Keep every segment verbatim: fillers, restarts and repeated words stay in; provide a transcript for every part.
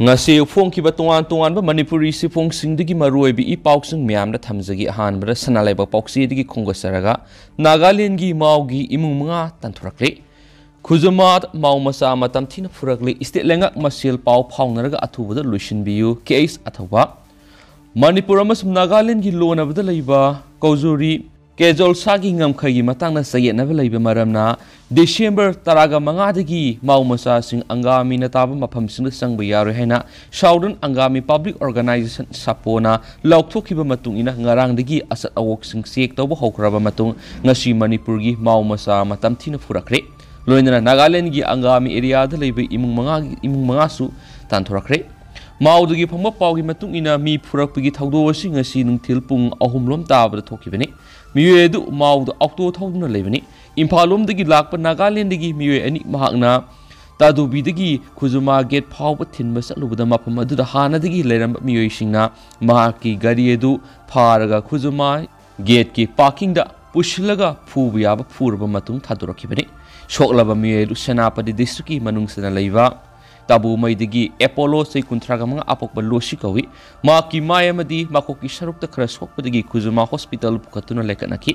ꯉꯁꯤ ꯐꯣꯡꯈꯤꯕ ꯇꯣꯉꯥꯟ ꯇꯣꯉꯥꯟꯕ ꯃꯅꯤꯄꯨꯔꯤ ꯁꯤꯐꯣꯡꯁꯤꯡꯗꯒꯤ ꯃꯔꯨꯑꯣꯏꯕ ꯏ ꯄꯥꯎꯁꯤꯡ ꯃꯌꯥꯝꯗ ꯊꯝꯖꯒꯦ꯫ ꯑꯍꯥꯟꯕꯗ ꯁꯅꯥ ꯂꯩꯕꯥꯛ ꯄꯥꯎꯆꯦꯗꯒꯤ ꯈꯣꯝꯒꯠꯆꯔꯒ, ꯅꯥꯒꯥꯂꯦꯟꯒꯤ ꯃꯥꯎꯒꯤ ꯏꯃꯨꯡ ꯃꯉꯥ ꯇꯥꯟꯊꯣꯔꯛꯂꯦ꯫ ꯈꯨꯖꯃꯥꯗ ꯃꯥꯎ ꯃꯆꯥ ꯑꯃ ꯇꯝꯊꯤꯅ ꯐꯨꯔꯛꯂꯦ꯫ ꯏꯁꯇꯦꯠ ꯂꯩꯉꯥꯛ ꯃꯁꯦꯜ ꯄꯥꯎ ꯐꯥꯎꯅꯔꯒ ꯑꯊꯨꯕꯗ ꯂꯣꯏꯁꯤꯟꯕꯤꯌꯨ꯫ ꯀꯦ ꯑꯩꯁ ꯑꯊꯧꯕ꯫ ꯃꯅꯤꯄꯨꯔ ꯑꯃꯁꯨꯡ ꯅꯥꯒꯥꯂꯦꯟꯒꯤ ꯂꯣꯟꯅꯕꯗ ꯂꯩꯕ ꯀꯧꯖꯨꯔꯤ ꯀꯦꯖꯣꯜꯁꯥꯒꯤ ꯉꯝꯈꯩꯒꯤ ꯃꯇꯥꯡꯗ ꯆꯌꯦꯠꯅꯕ ꯂꯩꯕ ꯃꯔꯝꯅ ꯗꯤꯁꯦꯝꯕꯔ ꯇꯔꯥꯒ ꯃꯉꯥꯗꯒꯤ ꯃꯥꯎ ꯃꯆꯥꯁꯤꯡ ꯑꯪꯒꯥꯃꯤꯅ ꯇꯥꯕ ꯃꯐꯝꯁꯤꯡꯗ ꯆꯪꯕ ꯌꯥꯔꯣꯏ ꯍꯥꯏꯅ ꯁꯥꯎꯗꯔꯟ ꯑꯪꯒꯥꯃꯤ ꯄꯕ꯭ꯂꯤꯛ ꯑꯣꯔꯒꯅꯥꯏꯖꯦꯁꯟ, ꯁꯥꯄꯣꯅ, ꯂꯥꯎꯊꯣꯛꯈꯤꯕ ꯃꯇꯨꯡ ꯏꯟꯅ ꯉꯔꯥꯡꯗꯒꯤ ꯑꯆꯠ ꯑꯋꯣꯛꯁꯤꯡ ꯆꯦꯛ ꯇꯧꯕ ꯍꯧꯈ꯭ꯔꯕ ꯃꯇꯨꯡ ꯉꯁꯤ ꯃꯅꯤꯄꯨꯔꯒꯤ ꯃꯥꯎ ꯃꯆꯥ ꯑꯃ ꯇꯝꯊꯤꯅ ꯐꯨꯔꯛꯈ꯭ꯔꯦ꯫ ꯂꯣꯏꯅꯅ ꯅꯥꯒꯥꯂꯦꯟꯒꯤ ꯑꯪꯒꯥꯃꯤ ꯑꯦꯔꯤꯌꯥꯗ ꯂꯩꯕ ꯏꯃꯨꯡ ꯃꯉꯥꯒꯤ, ꯏꯃꯨꯡ ꯃꯉꯥꯁꯨ ꯇꯥꯟꯊꯣꯔꯛꯈ꯭ꯔꯦ꯫ ꯃꯥꯎꯗꯒꯤ ꯐꯪꯕ ꯄꯥꯎꯒꯤ ꯃꯇꯨꯡ ꯏꯟꯅ ꯃꯤ ꯐꯨꯔꯛꯄꯒꯤ ꯊꯧꯗꯣꯛ ꯑꯁꯤ ꯉꯁꯤ ꯅꯨꯡꯊꯤꯜ ꯄꯨꯡ ꯑꯍꯨꯝ ꯂꯣꯝ ꯇꯥꯕꯗ ꯊꯣꯛꯈꯤꯕꯅꯤ꯫ ꯃꯤꯑꯣꯏ ꯑꯗꯨ ꯃꯥꯎꯗ ꯑꯣꯛꯇꯣ ꯊꯧꯗꯨꯅ ꯂꯩꯕꯅꯤ꯫ ꯏꯝꯐꯥꯜ ꯂꯣꯝꯗꯒꯤ ꯂꯥꯛꯄ ꯅꯥꯒꯥꯂꯦꯟꯗꯒꯤ ꯃꯤꯑꯣꯏ ꯑꯅꯤ ꯃꯍꯥꯛꯅ ꯇꯥꯗꯨꯕꯤꯗꯒꯤ ꯈꯨꯖꯨꯃꯥ ꯒꯦꯠ ꯐꯥꯎꯕ ꯊꯤꯟꯕ ꯆꯠꯂꯨꯕꯗ ꯃꯐꯝ ꯑꯗꯨꯗ ꯍꯥꯟꯅꯗꯒꯤ ꯂꯩꯔꯝꯕ ꯃꯤꯑꯣꯏꯁꯤꯡꯅ ꯃꯍꯥꯛꯀꯤ ꯒꯥꯔꯤ ꯑꯗꯨ ꯐꯥꯔꯒ ꯈꯨꯖꯨꯃꯥ ꯒꯦꯠꯀꯤ ꯄꯥꯔꯀꯤꯡꯗ ꯄꯨꯁꯤꯜꯂꯒ ꯐꯨꯕ ꯌꯥꯕ ꯐꯨꯔꯕ ꯃꯇꯨꯡ ꯊꯥꯗꯣꯔꯛꯈꯤꯕꯅꯤ꯫ ꯁꯣꯛꯂꯕ ꯃꯤꯑꯣꯏ ꯑꯗꯨ ꯁꯦꯅꯥꯄꯇꯤ ꯗꯤꯁꯇ꯭ꯔꯤꯛꯀꯤ ꯃꯅꯨꯡ ꯆꯟꯅ ꯂꯩꯕ ꯇꯥꯕꯨꯃꯩꯗꯒꯤ ꯑꯦꯄꯣꯂꯣ ꯆꯍꯤ ꯀꯨꯟꯊ꯭ꯔꯥ ꯃꯉꯥ ꯑꯄꯣꯛꯄ ꯂꯣꯁꯤ ꯀꯧꯏ꯫ ꯃꯍꯥꯛꯀꯤ ꯃꯥꯏ ꯑꯃꯗꯤ ꯃꯀꯣꯛꯀꯤ ꯁꯔꯨꯛꯇ ꯈꯔ ꯁꯣꯛꯄꯗꯒꯤ ꯈꯨꯖꯨꯃꯥ ꯍꯣꯁꯄꯤꯇꯥꯜ ꯄꯨꯈꯠꯇꯨꯅ ꯂꯩꯈꯠꯅꯈꯤ꯫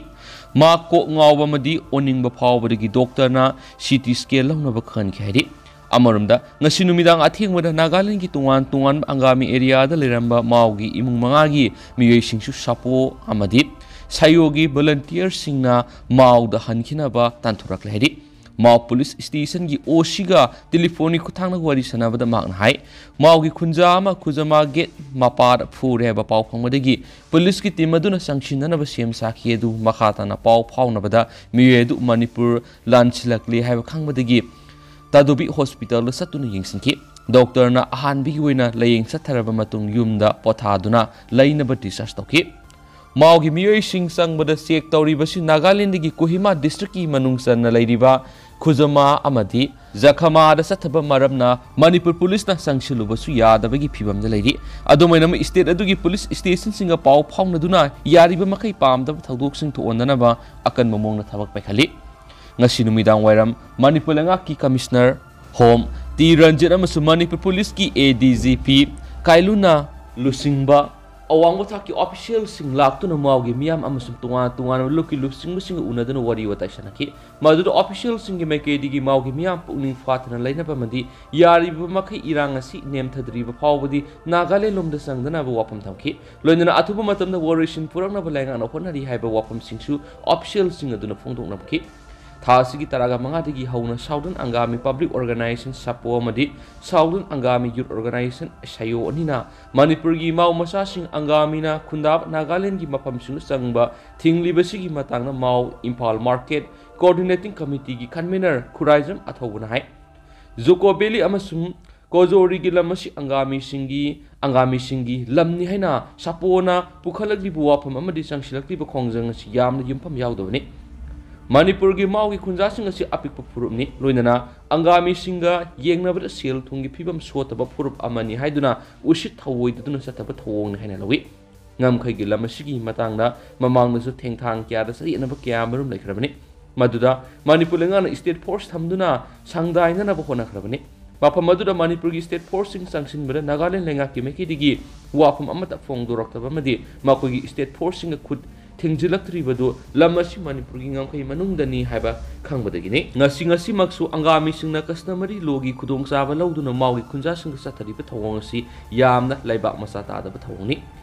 ꯃꯍꯥꯛ ꯀꯣꯛ ꯉꯥꯎꯕ ꯑꯃꯗꯤ ꯑꯣꯅꯤꯡꯕ ꯐꯥꯎꯕꯗꯒꯤ ꯗꯣꯛꯇꯔꯅ ꯁꯤ ꯇꯤ ꯁ꯭ꯀꯦꯟ ꯂꯧꯅꯕ ꯈꯪꯍꯟꯈꯤ ꯍꯥꯏꯔꯤ꯫ ꯑꯃꯔꯣꯝꯗ, ꯉꯁꯤ ꯅꯨꯃꯤꯗꯥꯡ ꯑꯊꯦꯡꯕꯗ ꯅꯥꯒꯥꯂꯦꯟꯒꯤ ꯇꯣꯉꯥꯟ ꯇꯣꯉꯥꯟꯕ ꯑꯪꯒꯥꯃꯤ ꯑꯦꯔꯤꯌꯥꯗ ꯂꯩꯔꯝꯕ ꯃꯥꯎꯒꯤ ꯏꯃꯨꯡ ꯃꯉꯥꯒꯤ ꯃꯤꯑꯣꯏꯁꯤꯡꯁꯨ ꯁꯥꯄꯣ ꯑꯃꯗꯤ ꯁꯥꯌꯣꯒꯤ ꯚꯣꯂꯟꯇꯤꯌꯔꯁꯤꯡꯅ ꯃꯥꯎꯗ ꯍꯟꯈꯤꯅꯕ ꯇꯥꯟꯊꯣꯔꯛꯂꯦ ꯍꯥꯏꯔꯤ꯫ ꯃꯥꯎ ꯄꯨꯂꯤꯁ ꯁ꯭ꯇꯦꯁꯟꯒꯤ ꯑꯣ ꯁꯤꯒ ꯇꯦꯂꯤꯐꯣꯟꯒꯤ ꯈꯨꯠꯊꯥꯡꯗ ꯋꯥꯔꯤ ꯁꯥꯟꯅꯕꯗ ꯃꯍꯥꯛꯅ ꯍꯥꯏ, ꯃꯥꯎꯒꯤ ꯈꯨꯟꯖꯥ ꯑꯃ ꯈꯨꯖꯃꯥ ꯒꯦꯠ ꯃꯄꯥꯗ ꯐꯨꯔꯦ ꯍꯥꯏꯕ ꯄꯥꯎ ꯐꯪꯕꯗꯒꯤ ꯄꯨꯂꯤꯁꯀꯤ ꯇꯤꯝ ꯑꯗꯨꯅ ꯆꯪꯁꯤꯟꯅꯅꯕ ꯁꯦꯝ ꯁꯥꯈꯤ꯫ ꯑꯗꯨ ꯃꯈꯥ ꯇꯥꯅ ꯄꯥꯎ ꯐꯥꯎꯅꯕꯗ ꯃꯤꯑꯣꯏ ꯑꯗꯨ ꯃꯅꯤꯄꯨꯔ ꯂꯥꯟꯁꯤꯜꯂꯛꯂꯦ ꯍꯥꯏꯕ ꯈꯪꯕꯗꯒꯤ ꯇꯥꯗꯨꯕꯤ ꯍꯣꯁꯄꯤꯇꯥꯜꯗ ꯆꯠꯇꯨꯅ ꯌꯦꯡꯁꯤꯟꯈꯤ꯫ ꯗꯣꯛꯇꯔꯅ ꯑꯍꯥꯟꯕꯒꯤ ꯑꯣꯏꯅ ꯂꯥꯌꯦꯡ ꯆꯠꯊꯔꯕ ꯃꯇꯨꯡ ꯌꯨꯝꯗ ꯄꯣꯊꯥꯗꯨꯅ ꯂꯩꯅꯕ ꯗꯤꯁꯆꯥꯔꯖ ꯇꯧꯈꯤ꯫ ꯃꯥꯎꯒꯤ ꯃꯤꯑꯣꯏꯁꯤꯡ ꯆꯪꯕꯗ ꯆꯦꯛ ꯇꯧꯔꯤꯕꯁꯤ ꯅꯥꯒꯥꯂꯦꯟꯗꯒꯤ ꯀꯣꯍꯤꯃꯥ ꯗꯤꯁꯇ꯭ꯔꯤꯛꯀꯤ ꯃꯅꯨꯡ ꯆꯟꯅ ꯂꯩꯔꯤꯕ ꯈꯨꯖꯃꯥ ꯑꯃꯗꯤ ꯖꯈꯃꯥꯗ ꯆꯠꯊꯕ ꯃꯔꯝꯅ ꯃꯅꯤꯄꯨꯔ ꯄꯨꯂꯤꯁꯅ ꯆꯪꯁꯤꯜꯂꯨꯕꯁꯨ ꯌꯥꯗꯕꯒꯤ ꯐꯤꯕꯝꯗ ꯂꯩꯔꯤ꯫ ꯑꯗꯨꯝ ꯑꯣꯏꯅꯃꯛ, ꯏꯁꯇꯦꯠ ꯑꯗꯨꯒꯤ ꯄꯨꯂꯤꯁ ꯁ꯭ꯇꯦꯁꯟꯁꯤꯡꯒ ꯄꯥꯎ ꯐꯥꯎꯅꯗꯨꯅ ꯌꯥꯔꯤꯕ ꯃꯈꯩ ꯄꯥꯝꯗꯕ ꯊꯧꯗꯣꯛꯁꯤꯡ ꯊꯣꯛꯍꯟꯗꯅꯕ ꯑꯀꯟꯕ ꯃꯑꯣꯡꯗ ꯊꯕꯛ ꯄꯥꯏꯈꯠꯂꯤ꯫ ꯉꯁꯤ ꯅꯨꯃꯤꯗꯥꯡ ꯋꯥꯏꯔꯝ ꯃꯅꯤꯄꯨꯔ ꯂꯩꯉꯥꯛꯀꯤ ꯀꯃꯤꯁꯅꯔ ꯍꯣꯝ ꯇꯤ ꯔꯟꯖꯤꯠ ꯑꯃꯁꯨꯡ ꯃꯅꯤꯄꯨꯔ ꯄꯨꯂꯤꯁꯀꯤ ꯑꯦ ꯗꯤ ꯖꯤ ꯄꯤ ꯀꯥꯏꯂꯨꯅꯥ ꯂꯨꯆꯤꯡꯕ ꯑꯋꯥꯡꯕ ꯊꯥꯛꯀꯤ ꯑꯣꯐꯤꯁꯤꯌꯦꯜꯁꯤꯡ ꯂꯥꯛꯇꯨꯅ ꯃꯥꯎꯒꯤ ꯃꯤꯌꯥꯝ ꯑꯃꯁꯨꯡ ꯇꯣꯉꯥꯟ ꯇꯣꯉꯥꯟꯕ ꯂꯨꯞꯀꯤ ꯂꯨꯆꯤꯡꯕꯁꯤꯡꯒ ꯎꯅꯗꯨꯅ ꯋꯥꯔꯤ ꯋꯥꯇꯥꯏ ꯁꯥꯟꯅꯈꯤ꯫ ꯃꯗꯨꯗ ꯑꯣꯐꯤꯁꯤꯌꯦꯜꯁꯤꯡꯒꯤ ꯃꯥꯏꯀꯩꯗꯒꯤ ꯃꯥꯎꯒꯤ ꯃꯤꯌꯥꯝ ꯄꯨꯛꯅꯤꯡ ꯐꯥꯊꯅ ꯂꯩꯅꯕ ꯑꯃꯗꯤ ꯌꯥꯔꯤꯕ ꯃꯈꯩ ꯏꯔꯥꯡ ꯑꯁꯤ ꯅꯦꯝꯊꯗ꯭ꯔꯤꯕ ꯐꯥꯎꯕꯗꯤ ꯅꯥꯒꯥꯂꯦꯟ ꯂꯣꯝꯗ ꯆꯪꯗꯅꯕ ꯋꯥꯐꯝ ꯊꯝꯈꯤ꯫ ꯂꯣꯏꯅꯅ ꯑꯊꯨꯕ ꯃꯇꯝꯗ ꯋꯥꯔꯣꯏꯁꯤꯟ ꯄꯨꯔꯛꯅꯕ ꯂꯩꯉꯥꯛꯅ ꯍꯣꯠꯅꯔꯤ ꯍꯥꯏꯕ ꯋꯥꯐꯝꯁꯤꯡꯁꯨ ꯑꯣꯐꯤꯁꯤꯌꯦꯜꯁꯤꯡ ꯑꯗꯨꯅ ꯐꯣꯡꯗꯣꯛꯅꯈꯤ꯫ ꯊꯥ ꯑꯁꯤꯒꯤ ꯇꯔꯥꯃꯉꯥꯗꯒꯤ ꯍꯧꯅ Southern Angami Public Organization, ꯁꯥꯄꯣ, ꯑꯃꯗꯤ Southern Angami Youth Organization, ꯁꯥꯌꯣ, ꯑꯅꯤꯅ ꯃꯅꯤꯄꯨꯔꯒꯤ ꯃꯥꯎ ꯃꯆꯥꯁꯤꯡ ꯑꯪꯒꯥꯃꯤꯅ ꯈꯨꯟꯗꯥꯕ ꯅꯥꯒꯥꯂꯦꯟꯒꯤ ꯃꯐꯝꯁꯤꯡꯗ ꯆꯪꯕ ꯊꯤꯡꯂꯤꯕꯁꯤꯒꯤ ꯃꯇꯥꯡꯗ ꯃꯥꯎ Imphal market coordinating ꯀꯃꯤꯇꯤꯒꯤ convener Khuraijam ꯑꯊꯧꯕꯅ ꯍꯥꯏ꯫ ꯖꯨꯀꯣ ꯚꯦꯂꯤ ꯑꯃꯁꯨꯡ ꯀꯣꯖꯣꯔꯤꯒꯤ ꯂꯝ ꯑꯁꯤ ꯑꯪꯒꯥꯃꯤꯁꯤꯡꯒꯤ, ꯑꯪꯒꯥꯃꯤꯁꯤꯡꯒꯤ ꯂꯝꯅꯤ ꯍꯥꯏꯅ ꯁꯥꯄꯣꯅ ꯄꯨꯈꯠꯂꯛꯂꯤꯕ ꯋꯥꯐꯝ ꯑꯃꯗꯤ ꯆꯪꯁꯤꯜꯂꯛꯂꯤꯕ ꯈꯣꯡꯖꯪ ꯑꯁꯤ ꯌꯥꯝꯅ ꯌꯨꯝꯐꯝ ꯌꯥꯎꯗꯕꯅꯤ꯫ ꯃꯅꯤꯄꯨꯔꯒꯤ ꯃꯥꯎꯒꯤ ꯈꯨꯟꯖꯥꯁꯤꯡ ꯑꯁꯤ ꯑꯄꯤꯛꯄ ꯐꯨꯔꯨꯞꯅꯤ, ꯂꯣꯏꯅꯅ ꯑꯪꯒꯥꯃꯤꯁꯤꯡꯒ ꯌꯦꯡꯅꯕꯗ ꯁꯦꯜ ꯊꯨꯝꯒꯤ ꯐꯤꯕꯝ ꯁꯣꯠꯇꯕ ꯐꯨꯔꯨꯞ ꯑꯃꯅꯤ ꯍꯥꯏꯗꯨꯅ ꯎꯁꯤꯠ ꯊꯧꯑꯣꯏꯗꯗꯨꯅ ꯆꯠꯇꯕ ꯊꯧꯑꯣꯡꯅꯤ ꯍꯥꯏꯅ ꯂꯧꯏ꯫ ꯉꯝꯈꯩꯒꯤ ꯂꯝ ꯑꯁꯤꯒꯤ ꯃꯇꯥꯡꯗ ꯃꯃꯥꯡꯗꯁꯨ ꯊꯦꯡꯊꯥꯡ ꯀꯌꯥꯗ ꯆꯌꯦꯠꯅꯕ ꯀꯌꯥ ꯑꯃꯔꯣꯝ ꯂꯩꯈ꯭ꯔꯕꯅꯤ꯫ ꯃꯗꯨꯗ ꯃꯅꯤꯄꯨꯔ ꯂꯩꯉꯥꯛꯅ state force ꯊꯝꯗꯨꯅ ꯁꯪꯗꯥꯏꯅꯅꯕ ꯍꯣꯠꯅꯈ꯭ꯔꯕꯅꯤ꯫ ꯃꯐꯝ ꯑꯗꯨꯗ ꯃꯅꯤꯄꯨꯔꯒꯤ state forceꯁꯤꯡ ꯆꯪꯁꯤꯟꯕꯗ ꯅꯥꯒꯥꯂꯦꯟ ꯂꯩꯉꯥꯛꯀꯤ ꯃꯥꯏꯀꯩꯗꯒꯤ ꯋꯥꯐꯝ ꯑꯃꯠꯇ ꯐꯣꯡꯗꯣꯔꯛꯇꯕ ꯑꯃꯗꯤ ꯃꯈꯣꯏꯒꯤ state forceꯁꯤꯡꯒ ꯈꯨꯠ ꯊꯤꯡꯖꯤꯜꯂꯛꯇ꯭ꯔꯤꯕꯗꯨ ꯂꯝ ꯑꯁꯤ ꯃꯅꯤꯄꯨꯔꯒꯤ ꯉꯝꯈꯩ ꯃꯅꯨꯡꯗꯅꯤ ꯍꯥꯏꯕ ꯈꯪꯕꯗꯒꯤꯅꯤ꯫ ꯉꯁꯤ, ꯉꯁꯤꯃꯛꯁꯨ ꯑꯪꯒꯥꯃꯤꯁꯤꯡꯅ customary lawꯒꯤ ꯈꯨꯗꯣꯡꯆꯥꯕ ꯂꯧꯗꯨꯅ ꯃꯥꯎꯒꯤ ꯈꯨꯟꯖꯥꯁꯤꯡꯒ ꯆꯠꯊꯔꯤꯕ ꯊꯧꯑꯣꯡ ꯑꯁꯤ ꯌꯥꯝꯅ ꯂꯩꯕꯥꯛ ꯃꯆꯥ ꯇꯥꯗꯕ ꯊꯧꯑꯣꯡꯅꯤ꯫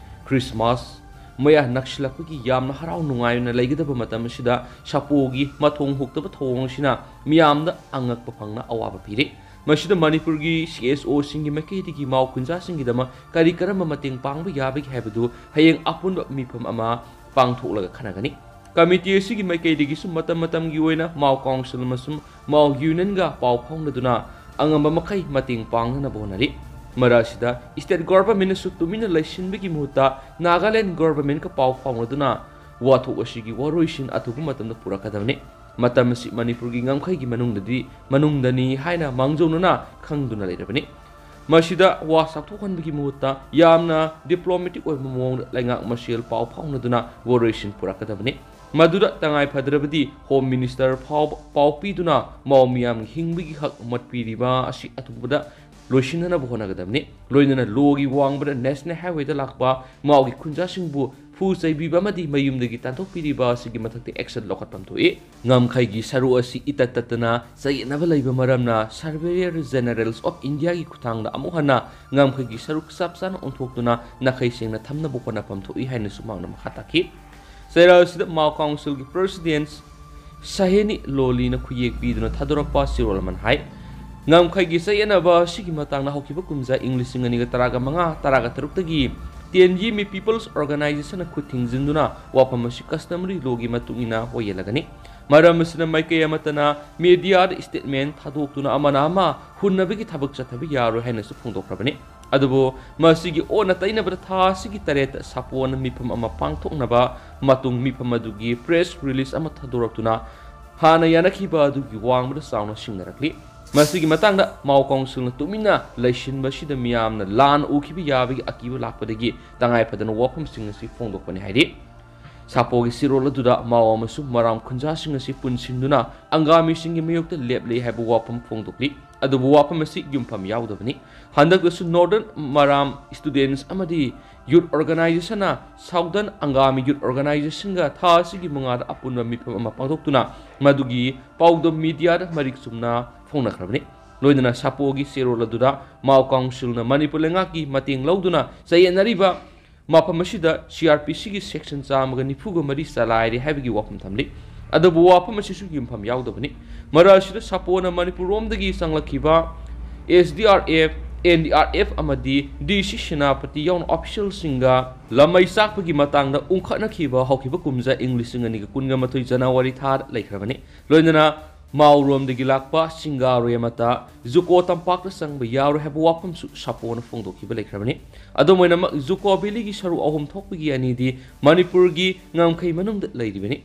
ꯈ꯭ꯔꯤꯁꯃꯥꯁ ꯃꯌꯥ ꯅꯛꯁꯤꯜꯂꯛꯄꯒꯤ ꯌꯥꯝꯅ ꯍꯔꯥꯎ ꯅꯨꯡꯉꯥꯏꯅ ꯂꯩꯒꯗꯕ ꯃꯇꯝ ꯑꯁꯤꯗ ꯁꯥꯄꯣꯒꯤ ꯃꯊꯣꯡ ꯍꯨꯛꯇꯕ ꯊꯧꯑꯣꯡ ꯑꯁꯤꯅ ꯃꯤꯌꯥꯝꯗ ꯑꯉꯛꯄ ꯐꯪꯅ ꯑꯋꯥꯕ ꯄꯤꯔꯤ꯫ ꯃꯁꯤꯗ ꯃꯅꯤꯄꯨꯔꯒꯤ ꯁꯤ ꯑꯦꯁ ꯑꯣꯁꯤꯡꯒꯤ ꯃꯥꯏꯀꯩꯗꯒꯤ ꯃꯥꯎ ꯈꯨꯟꯖꯥꯁꯤꯡꯒꯤꯗꯃꯛ ꯀꯔꯤ ꯀꯔꯝꯕ ꯃꯇꯦꯡ ꯄꯥꯡꯕ ꯌꯥꯕꯒꯦ ꯍꯥꯏꯕꯗꯨ ꯍꯌꯦꯡ ꯑꯄꯨꯟꯕ ꯃꯤꯐꯝ ꯑꯃ ꯄꯥꯡꯊꯣꯛꯂꯒ ꯈꯟꯅꯒꯅꯤ꯫ ꯀꯃꯤꯇꯤ ꯑꯁꯤꯒꯤ ꯃꯥꯏꯀꯩꯗꯒꯤꯁꯨ ꯃꯇꯝ ꯃꯇꯝꯒꯤ ꯑꯣꯏꯅ ꯃꯥꯎ ꯀꯥꯎꯟꯁꯤꯜ ꯑꯃꯁꯨꯡ ꯃꯥꯎ ꯌꯨꯅꯤꯌꯟꯒ ꯄꯥꯎ ꯐꯥꯎꯅꯗꯨꯅ ꯑꯉꯝꯕ ꯃꯈꯩ ꯃꯇꯦꯡ ꯄꯥꯡꯅꯅꯕ ꯍꯣꯠꯅꯔꯤ꯫ ꯃꯔꯛ ꯑꯁꯤꯗ state governmentꯅꯁꯨ ꯇꯨꯃꯤꯟꯅ ꯂꯩꯁꯤꯟꯕꯒꯤ ꯃꯍꯨꯠꯇ ꯅꯥꯒꯥꯂꯦꯟ governmentꯀ ꯄꯥꯎ ꯐꯥꯎꯅꯗꯨꯅ ꯋꯥꯊꯣꯛ ꯑꯁꯤꯒꯤ ꯋꯥꯔꯣꯏꯁꯤꯟ ꯑꯊꯨꯕ ꯃꯇꯝꯗ ꯄꯨꯔꯛꯀꯗꯕꯅꯤ꯫ ꯃꯇꯝ ꯑꯁꯤ ꯃꯅꯤꯄꯨꯔꯒꯤ ꯉꯝꯈꯩꯒꯤ ꯃꯅꯨꯡꯗꯗꯤ, ꯃꯅꯨꯡꯗꯅꯤ ꯍꯥꯏꯅ ꯃꯥꯡꯖꯧꯅꯅ ꯈꯪꯗꯨꯅ ꯂꯩꯔꯕꯅꯤ꯫ ꯃꯁꯤꯗ ꯋꯥ ꯆꯥꯎꯊꯣꯛꯍꯟꯕꯒꯤ ꯃꯍꯨꯠꯇ ꯌꯥꯝꯅ diplomatic ꯑꯣꯏꯕ ꯃꯑꯣꯡꯗ ꯂꯩꯉꯥꯛ ꯃꯁꯦꯜ ꯄꯥꯎ ꯐꯥꯎꯅꯗꯨꯅ ꯋꯥꯔꯣꯏꯁꯤꯟ ꯄꯨꯔꯛꯀꯗꯕꯅꯤ꯫ ꯃꯗꯨꯗ ꯇꯉꯥꯏ ꯐꯗ꯭ꯔꯕꯗꯤ Home Minister ꯐꯥꯎꯕ ꯄꯥꯎ ꯄꯤꯗꯨꯅ ꯃꯥꯎ ꯃꯤꯌꯥꯝꯒꯤ ꯍꯤꯡꯕꯒꯤ ꯍꯛ ꯃꯠꯄꯤꯔꯤꯕ ꯑꯁꯤ ꯑꯊꯨꯕꯗ ꯂꯣꯏꯁꯤꯟꯅꯅꯕ ꯍꯣꯠꯅꯒꯗꯕꯅꯤ꯫ ꯂꯣꯏꯅꯅ ꯂꯣꯒꯤ ꯋꯥꯡꯃꯗ National Highwayꯗ ꯂꯥꯛꯄ ꯃꯥꯎꯒꯤ ꯈꯨꯟꯖꯥꯁꯤꯡꯕꯨ ꯐꯨ ꯆꯩꯕꯤꯕ ꯑꯃꯗꯤ ꯃꯌꯨꯝꯗꯒꯤ ꯇꯥꯟꯊꯣꯛꯄꯤꯔꯤꯕ ꯑꯁꯤꯒꯤ ꯃꯊꯛꯇ action ꯂꯧꯈꯠꯐꯝ ꯊꯣꯛꯏ꯫ ꯉꯝꯈꯩꯒꯤ ꯁꯔꯨꯛ ꯑꯁꯤ ꯏꯇꯠ ꯇꯠꯇꯅ ꯆꯌꯦꯠꯅꯕ ꯂꯩꯕ ꯃꯔꯝꯅ Surveyor Generals of Indiaꯒꯤ ꯈꯨꯠꯊꯥꯡꯗ ꯑꯃꯨꯛ ꯍꯟꯅ ꯉꯝꯈꯩꯒꯤ ꯁꯔꯨꯛ ꯆꯞ ꯆꯥꯅ ꯑꯣꯟꯊꯣꯛꯇꯨꯅ ꯅꯥꯈꯩ ꯁꯦꯡꯅ ꯊꯝꯅꯕ ꯍꯣꯠꯅꯐꯝ ꯊꯣꯛꯏ ꯍꯥꯏꯅꯁꯨ ꯃꯍꯥꯛꯅ ꯃꯈꯥ ꯇꯥꯈꯤ꯫ ꯆꯩꯔꯥꯛ ꯑꯁꯤꯗ ꯃꯥꯎ ꯀꯥꯎꯟꯁꯤꯜꯒꯤ ꯄ꯭ꯔꯁꯤꯗꯦꯟ ꯁꯍꯦꯅꯤ ꯂꯣꯂꯤꯅ ꯈꯨꯌꯦꯛ ꯄꯤꯗꯨꯅ ꯊꯥꯗꯣꯔꯛꯄ ꯆꯦꯔꯣꯜ ꯑꯃꯅ ꯍꯥꯏ, ꯉꯝꯈꯩꯒꯤ ꯆꯌꯦꯠꯅꯕ ꯑꯁꯤꯒꯤ ꯃꯇꯥꯡꯗ ꯍꯧꯈꯤꯕ ꯀꯨꯝꯖꯥ ꯏꯪ ꯂꯤꯁꯤꯡ ꯑꯅꯤꯒ ꯇꯔꯥꯒ ꯃꯉꯥ ꯇꯔꯥꯒ ꯇꯔꯨꯛꯇꯒꯤ ꯇꯦꯟꯖꯤ ꯃꯤ People's Organizationꯅ ꯈꯨꯠ ꯊꯤꯡꯖꯤꯟꯗꯨꯅ ꯋꯥꯐꯝ ꯑꯁꯤ customary lawꯒꯤ ꯃꯇꯨꯡ ꯏꯟꯅ ꯑꯣꯏꯍꯜꯂꯒꯅꯤ꯫ ꯃꯔꯝ ꯑꯁꯤꯅ ꯃꯥꯏꯀꯩ ꯑꯃꯠꯇꯅ mediaꯗ statement ꯊꯥꯗꯣꯛꯇꯨꯅ ꯑꯃꯅ ꯑꯃ ꯍꯨꯟꯅꯕꯒꯤ ꯊꯕꯛ ꯆꯠꯊꯕ ꯌꯥꯔꯣꯏ ꯍꯥꯏꯅꯁꯨ ꯐꯣꯡꯗꯣꯛꯈ꯭ꯔꯕꯅꯤ꯫ ꯑꯗꯨꯕꯨ ꯃꯁꯤꯒꯤ ꯑꯣꯟꯅ ꯇꯩꯅꯕꯗ ꯊꯥ ꯑꯁꯤꯒꯤ ꯇꯔꯦꯠꯇ ꯁꯥꯄꯣꯟꯅ ꯃꯤꯐꯝ ꯑꯃ ꯄꯥꯡꯊꯣꯛꯅꯕ ꯃꯇꯨꯡ ꯃꯤꯐꯝ ꯑꯗꯨꯒꯤ press release ꯑꯃ ꯊꯥꯗꯣꯔꯛꯇꯨꯅ ꯍꯥꯟꯅ ꯌꯥꯅꯈꯤꯕ ꯑꯗꯨꯒꯤ ꯋꯥꯡꯃꯗ ꯆꯥꯎꯅ ꯁꯤꯡꯅꯔꯛꯂꯤ꯫ ꯃꯁꯤꯒꯤ ꯃꯇꯥꯡꯗ ꯃꯥꯎ ꯀꯥꯎꯟꯁꯤꯜꯅ ꯇꯨꯃꯤꯟꯅ ꯂꯩꯁꯤꯟꯕꯁꯤꯗ ꯃꯤꯌꯥꯝꯅ ꯂꯥꯟꯅ ꯎꯈꯤꯕ ꯌꯥꯕꯒꯤ ꯑꯀꯤꯕ ꯂꯥꯛꯄꯗꯒꯤ ꯇꯉꯥꯏ ꯐꯗꯅ ꯋꯥꯐꯝꯁꯤꯡ ꯑꯁꯤ ꯐꯣꯡꯗꯣꯛꯄꯅꯤ ꯍꯥꯏꯔꯤ꯫ ꯁꯥꯄꯣꯒꯤ ꯆꯦꯔꯣꯜ ꯑꯗꯨꯗ ꯃꯥꯎ ꯑꯃꯁꯨꯡ ꯃꯔꯥꯝ ꯈꯨꯟꯖꯥꯁꯤꯡ ꯑꯁꯤ ꯄꯨꯟꯁꯤꯟꯗꯨꯅ ꯑꯪꯒꯥꯃꯤꯁꯤꯡꯒꯤ ꯃꯥꯌꯣꯛꯇ ꯂꯦꯞꯂꯦ ꯍꯥꯏꯕ ꯋꯥꯐꯝ ꯐꯣꯡꯗꯣꯛꯂꯤ꯫ ꯑꯗꯨꯕꯨ ꯋꯥꯐꯝ ꯑꯁꯤ ꯌꯨꯝꯐꯝ ꯌꯥꯎꯗꯕꯅꯤ꯫ ꯍꯟꯗꯛꯇꯁꯨ Northern ꯃꯔꯥꯝ Students ꯑꯃꯗꯤ Youth Organizationꯅ Southern ꯑꯪꯒꯥꯃꯤ Youth Organizationꯒ ꯊꯥ ꯑꯁꯤꯒꯤ ꯃꯉꯥꯗ ꯑꯄꯨꯟꯕ ꯃꯤꯐꯝ ꯑꯃ ꯄꯥꯡꯊꯣꯛꯇꯨꯅ ꯃꯗꯨꯒꯤ ꯄꯥꯎꯗꯝ mediaꯗ ꯃꯔꯤꯛ ꯆꯨꯝꯅ ꯐꯣꯡꯅꯈ꯭ꯔꯕꯅꯤ꯫ ꯂꯣꯏꯅꯅ ꯁꯥꯄꯣꯒꯤ ꯆꯦꯔꯣꯜ ꯑꯗꯨꯗ ꯃꯥꯎ ꯀꯥꯎꯟꯁꯤꯜꯅ ꯃꯅꯤꯄꯨꯔ ꯂꯩꯉꯥꯛꯀꯤ ꯃꯇꯦꯡ ꯂꯧꯗꯨꯅ ꯆꯌꯦꯠꯅꯔꯤꯕ ꯃꯐꯝ ꯑꯁꯤꯗ CrPCꯒꯤ section ꯆꯥꯝꯃꯒ ꯅꯤꯐꯨꯒ ꯃꯔꯤ ꯆꯂꯥꯏꯔꯦ ꯍꯥꯏꯕꯒꯤ ꯋꯥꯐꯝ ꯊꯝꯂꯤ꯫ ꯑꯗꯨꯕꯨ ꯋꯥꯐꯝ ꯑꯁꯤꯁꯨ ꯌꯨꯝꯐꯝ ꯌꯥꯎꯗꯕꯅꯤ꯫ ꯃꯔꯛ ꯑꯁꯤꯗ ꯁꯥꯄꯣꯅ ꯃꯅꯤꯄꯨꯔ ꯔꯣꯝꯗꯒꯤ ꯆꯪꯂꯛꯈꯤꯕ SDRF, NDRF ꯑꯃꯗꯤ DC ꯁꯦꯅꯥꯄꯇꯤ ꯌꯥꯎꯅ officialꯁꯤꯡꯒ ꯂꯃꯩ ꯆꯥꯛꯄꯒꯤ ꯃꯇꯥꯡꯗ ꯎꯪꯈꯠꯅꯈꯤꯕ ꯍꯧꯈꯤꯕ ꯀꯨꯝꯖꯥ ꯏꯪ ꯂꯤꯁꯤꯡ ꯑꯅꯤꯒ ꯀꯨꯟꯒ ꯃꯥꯊꯣꯏ January ꯊꯥꯗ ꯂꯩꯈ꯭ꯔꯕꯅꯤ꯫ ꯂꯣꯏꯅꯅ ꯃꯥꯎꯔꯣꯝꯗꯒꯤ ꯂꯥꯛꯄ ꯁꯤꯡꯒꯥꯔꯣꯏ ꯑꯃꯠꯇ ꯖꯨꯀꯣ ꯇꯝꯄꯥꯛꯇ ꯆꯪꯕ ꯌꯥꯔꯣꯏ ꯍꯥꯏꯕ ꯋꯥꯐꯝꯁꯨ ꯁꯥꯄꯣꯅ ꯐꯣꯡꯗꯣꯛꯈꯤꯕ ꯂꯩꯈ꯭ꯔꯕꯅꯤ꯫ ꯑꯗꯨꯝ ꯑꯣꯏꯅꯃꯛ, ꯖꯨꯀꯣ valleyꯒꯤ ꯁꯔꯨꯛ ꯑꯍꯨꯝ ꯊꯣꯛꯄꯒꯤ ꯑꯅꯤꯗꯤ ꯃꯅꯤꯄꯨꯔꯒꯤ ꯉꯝꯈꯩ ꯃꯅꯨꯡꯗ ꯂꯩꯔꯤꯕꯅꯤ꯫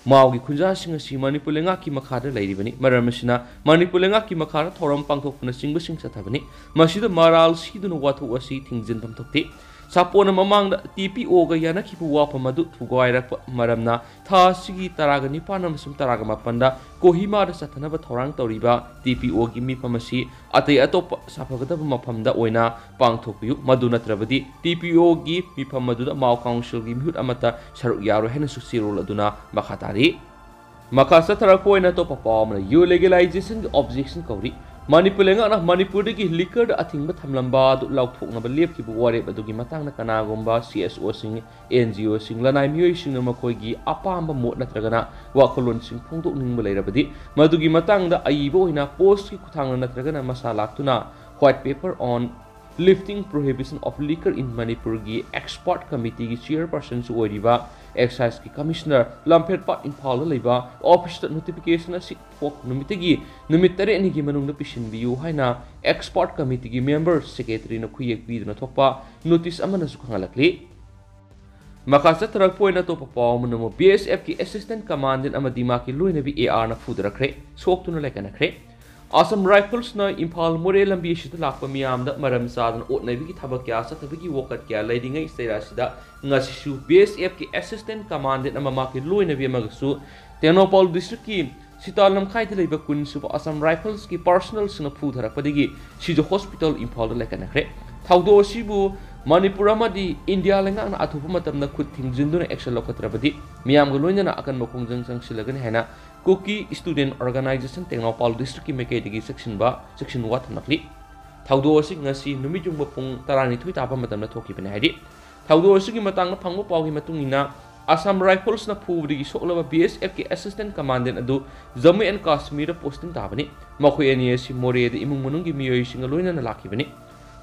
ꯃꯥꯎꯒꯤ ꯈꯨꯟꯖꯥꯁꯤꯡ ꯑꯁꯤ ꯃꯅꯤꯄꯨꯔ ꯂꯩꯉꯥꯛꯀꯤ ꯃꯈꯥꯗ ꯂꯩꯔꯤꯕꯅꯤ꯫ ꯃꯔꯝ ꯑꯁꯤꯅ, ꯃꯅꯤꯄꯨꯔ ꯂꯩꯉꯥꯛꯀꯤ ꯃꯈꯥꯗ ꯊꯧꯔꯝ ꯄꯥꯡꯊꯣꯛꯄꯅꯆꯤꯡꯕꯁꯤꯡ ꯆꯠꯊꯕꯅꯤ꯫ ꯃꯁꯤꯗ ꯃꯔꯥꯜ ꯁꯤꯗꯨꯅ ꯋꯥꯊꯣꯛ ꯑꯁꯤ ꯊꯤꯡꯖꯤꯟꯐꯝ ꯊꯣꯛꯇꯦ꯫ ꯁꯥꯄꯣꯟꯅ ꯃꯃꯥꯡꯗ ꯇꯤ ꯄꯤ ꯑꯣꯒ ꯌꯥꯅꯈꯤꯕ ꯋꯥꯐꯝ ꯑꯗꯨ ꯊꯨꯒꯥꯏꯔꯛꯄ ꯃꯔꯝꯅ ꯊꯥ ꯑꯁꯤꯒꯤ ꯇꯔꯥꯒ ꯅꯤꯄꯥꯟ ꯑꯃꯁꯨꯡ ꯇꯔꯥꯒ ꯃꯥꯄꯟꯗ ꯀꯣꯍꯤꯃꯥꯗ ꯆꯠꯊꯅꯕ ꯊꯧꯔꯥꯡ ꯇꯧꯔꯤꯕ ꯇꯤ ꯄꯤ ꯑꯣꯒꯤ ꯃꯤꯐꯝ ꯑꯁꯤ ꯑꯇꯩ ꯑꯇꯣꯞꯄ ꯁꯥꯐꯒꯗꯕ ꯃꯐꯝꯗ ꯑꯣꯏꯅ ꯄꯥꯡꯊꯣꯛꯄꯤꯌꯨ, ꯃꯗꯨ ꯅꯠꯇ꯭ꯔꯕꯗꯤ ꯇꯤ ꯄꯤ ꯑꯣꯒꯤ ꯃꯤꯐꯝ ꯑꯗꯨꯗ ꯃꯥꯎ ꯀꯥꯎꯟꯁꯤꯜꯒꯤ ꯃꯤꯍꯨꯠ ꯑꯃꯠꯇ ꯁꯔꯨꯛ ꯌꯥꯔꯣꯏ ꯍꯥꯏꯅꯁꯨ ꯆꯦꯔꯣꯜ ꯑꯗꯨꯅ ꯃꯈꯥ ꯇꯥꯔꯤ꯫ ꯃꯈꯥ ꯆꯠꯊꯔꯛꯄ ꯑꯣꯏꯅ ꯑꯇꯣꯞꯄ ꯄꯥꯎ ꯑꯃꯅ ꯌꯨ ꯂꯤꯒꯦꯂꯥꯏꯖꯦꯁꯟꯒꯤ ꯑꯣꯕꯖꯦꯛꯁꯟ ꯀꯧꯔꯤ꯫ ꯃꯅꯤꯄꯨꯔ ꯂꯩꯉꯥꯛꯅ ꯃꯅꯤꯄꯨꯔꯗꯒꯤ ꯂꯤꯀꯔꯗ ꯑꯊꯤꯡꯕ ꯊꯝꯂꯝꯕ ꯑꯗꯨ ꯂꯥꯎꯊꯣꯛꯅꯕ ꯂꯦꯞꯈꯤꯕ ꯋꯥꯔꯦꯞ ꯑꯗꯨꯒꯤ ꯃꯇꯥꯡꯗ ꯀꯅꯥꯒꯨꯝꯕ ꯁꯤ ꯑꯦꯁ ꯑꯣꯁꯤꯡ, ꯑꯦꯟ ꯖꯤ ꯑꯣꯁꯤꯡ, ꯂꯅꯥꯏ ꯃꯤꯑꯣꯏꯁꯤꯡꯅ ꯃꯈꯣꯏꯒꯤ ꯑꯄꯥꯝꯕ ꯃꯣꯠ ꯅꯠꯇ꯭ꯔꯒꯅ ꯋꯥꯈꯜꯂꯣꯟꯁꯤꯡ ꯐꯣꯡꯗꯣꯛꯅꯤꯡꯕ ꯂꯩꯔꯕꯗꯤ, ꯃꯗꯨꯒꯤ ꯃꯇꯥꯡꯗ ꯑꯏꯕ ꯑꯣꯏꯅ ꯄꯣꯁꯀꯤ ꯈꯨꯠꯊꯥꯡꯗ ꯅꯠꯇ꯭ꯔꯒꯅ ꯃꯁꯥ ꯂꯥꯛꯇꯨꯅ White Paper on Lifting Prohibition of Liquor in Manipurꯒꯤ ꯑꯦꯛꯁꯄꯔꯠ ꯀꯃꯤꯇꯤꯒꯤ ꯆꯤꯌꯔꯄꯔꯁꯟꯁꯨ ꯑꯣꯏꯔꯤꯕ ꯑꯦꯛꯁꯥꯏꯖꯀꯤ ꯀꯃꯤꯁꯅꯔ ꯂꯝꯐꯦꯜꯄꯥꯠ ꯏꯝꯐꯥꯜꯗ ꯂꯩꯕ ꯑꯣꯐꯤꯁꯇ ꯅꯣꯇꯤꯐꯤꯀꯦꯁꯟ ꯑꯁꯤ ꯊꯣꯛ ꯅꯨꯃꯤꯠꯇꯒꯤ ꯅꯨꯃꯤꯠ ꯇꯔꯦꯠꯅꯤꯒꯤ ꯃꯅꯨꯡꯗ ꯄꯤꯁꯤꯟꯕꯤꯌꯨ ꯍꯥꯏꯅ ꯑꯦꯛꯁꯄꯔꯠ ꯀꯃꯤꯇꯤꯒꯤ ꯃꯦꯝꯕꯔ ꯁꯦꯀ꯭ꯔꯦꯇꯔꯤꯅ ꯈꯨꯌꯦꯛ ꯄꯤꯗꯨꯅ ꯊꯣꯛꯄ ꯅꯣꯇꯤꯁ ꯑꯃꯅꯁꯨ ꯈꯪꯍꯜꯂꯛꯂꯤ꯫ ꯃꯈꯥ ꯆꯠꯊꯔꯛꯄ ꯑꯣꯏꯅ ꯑꯇꯣꯞꯄ ꯄꯥꯎ ꯑꯃꯅ ꯑꯃꯨꯛ ꯕꯤ ꯑꯦꯁ ꯑꯦꯐꯀꯤ ꯑꯦꯁꯤꯁꯇꯦꯟꯠ ꯀꯃꯥꯟꯗꯦꯟꯠ ꯑꯃꯗꯤ ꯃꯍꯥꯛꯀꯤ ꯂꯣꯏꯅꯕꯤ ꯑꯦ ꯑꯥꯔꯅ ꯐꯨꯗꯔꯛꯈ꯭ꯔꯦ, ꯁꯣꯛꯇꯨꯅ ꯂꯩꯀꯠꯅꯈ꯭ꯔꯦ꯫ ꯑꯁꯥꯝ ꯔꯥꯏꯐꯜꯁꯅ ꯏꯝꯐꯥꯜ ꯃꯣꯔꯦ ꯂꯝꯕꯤ ꯑꯁꯤꯗ ꯂꯥꯛꯄ ꯃꯤꯌꯥꯝꯗ ꯃꯔꯝ ꯆꯥꯗꯅ ꯑꯣꯠꯅꯕꯤꯒꯤ ꯊꯕꯛ ꯀꯌꯥ ꯆꯠꯊꯕꯒꯤ ꯋꯥꯀꯠ ꯀꯌꯥ ꯂꯩꯔꯤꯉꯩ ꯆꯩꯔꯥꯁꯤꯗ ꯉꯁꯤꯁꯨ ꯕꯤ ꯑꯦꯁ ꯑꯦꯐꯀꯤ ꯑꯦꯁꯤꯁꯇꯦꯟꯠ ꯀꯃꯥꯟꯗꯦꯟꯠ ꯑꯃ ꯃꯍꯥꯛꯀꯤ ꯂꯣꯏꯅꯕꯤ ꯑꯃꯒꯁꯨ ꯇꯦꯡꯅꯧꯄꯥꯜ ꯗꯤꯁꯇ꯭ꯔꯤꯛꯀꯤ ꯁꯤꯇꯥ ꯂꯝꯈꯥꯏꯗ ꯂꯩꯕ ꯀꯨꯟꯁꯨꯕ ꯑꯁꯥꯝ ꯔꯥꯏꯐꯜꯁꯀꯤ ꯄꯥꯔꯁꯣꯅꯦꯜꯁꯤꯡꯅ ꯐꯨꯊꯔꯛꯄꯗꯒꯤ ꯁꯤꯖ ꯍꯣꯁꯄꯤꯇꯥꯜ ꯏꯝꯐꯥꯜꯗ ꯂꯩꯈꯠꯅꯈ꯭ꯔꯦ꯫ ꯊꯧꯗꯣꯛ ꯑꯁꯤꯕꯨ ꯃꯅꯤꯄꯨꯔ ꯑꯃꯗꯤ ꯏꯟꯗꯤꯌꯥ ꯂꯩꯉꯥꯛꯅ ꯑꯊꯨꯕ ꯃꯇꯝꯗ ꯈꯨꯠ ꯊꯤꯡꯖꯤꯟꯗꯨꯅ ꯑꯦꯛꯁꯟ ꯂꯧꯈꯠꯇ꯭ꯔꯕꯗꯤ ꯃꯤꯌꯥꯝꯒ ꯂꯣꯏꯅꯅ ꯑꯀꯟꯕ ꯈꯣꯡꯖꯪ ꯆꯪꯁꯤꯜꯂꯒꯅꯤ ꯍꯥꯏꯅ ꯀꯨꯀꯤ ꯁ꯭ꯇꯨꯗꯦꯟꯠ ꯑꯣꯔꯒꯅꯥꯏꯖꯦꯁꯟ ꯇꯦꯡꯅꯧꯄꯥꯜ ꯗꯤꯁꯇ꯭ꯔꯤꯛꯀꯤ ꯃꯥꯏꯀꯩꯗꯒꯤ ꯆꯦꯛꯁꯤꯟꯕ, ꯆꯦꯛꯁꯤꯟ ꯋꯥ ꯊꯝꯂꯛꯂꯤ꯫ ꯊꯧꯗꯣꯛ ꯑꯁꯤ ꯉꯁꯤ ꯅꯨꯃꯤꯠ ꯌꯨꯡꯕ ꯄꯨꯡ ꯇꯔꯥꯅꯤꯊꯣꯏ ꯇꯥꯕ ꯃꯇꯝꯗ ꯊꯣꯛꯈꯤꯕꯅꯤ ꯍꯥꯏꯔꯤ꯫ ꯊꯧꯗꯣꯛ ꯑꯁꯤꯒꯤ ꯃꯇꯥꯡꯗ ꯐꯪꯕ ꯄꯥꯎꯒꯤ ꯃꯇꯨꯡ ꯏꯟꯅ, ꯑꯁꯥꯝ ꯔꯥꯏꯐꯜꯁꯅ ꯐꯨꯕꯗꯒꯤ ꯁꯣꯛꯂꯕ ꯕꯤ ꯑꯦꯁ ꯑꯦꯐꯀꯤ ꯑꯦꯁꯤꯁꯇꯦꯟꯠ ꯀꯃꯥꯟꯗꯦꯟꯠ ꯑꯗꯨ ꯖꯝꯃꯨ ꯑꯦꯟ ꯀꯥꯁꯃꯤꯔꯗ ꯄꯣꯁꯇꯤꯡ ꯇꯥꯕꯅꯤ꯫ ꯃꯈꯣꯏ ꯑꯅꯤ ꯑꯁꯤ ꯃꯣꯔꯦꯗ ꯏꯃꯨꯡ ꯃꯅꯨꯡꯒꯤ ꯃꯤꯑꯣꯏꯁꯤꯡꯒ ꯂꯣꯏꯅꯅ ꯂꯥꯛꯈꯤꯕꯅꯤ꯫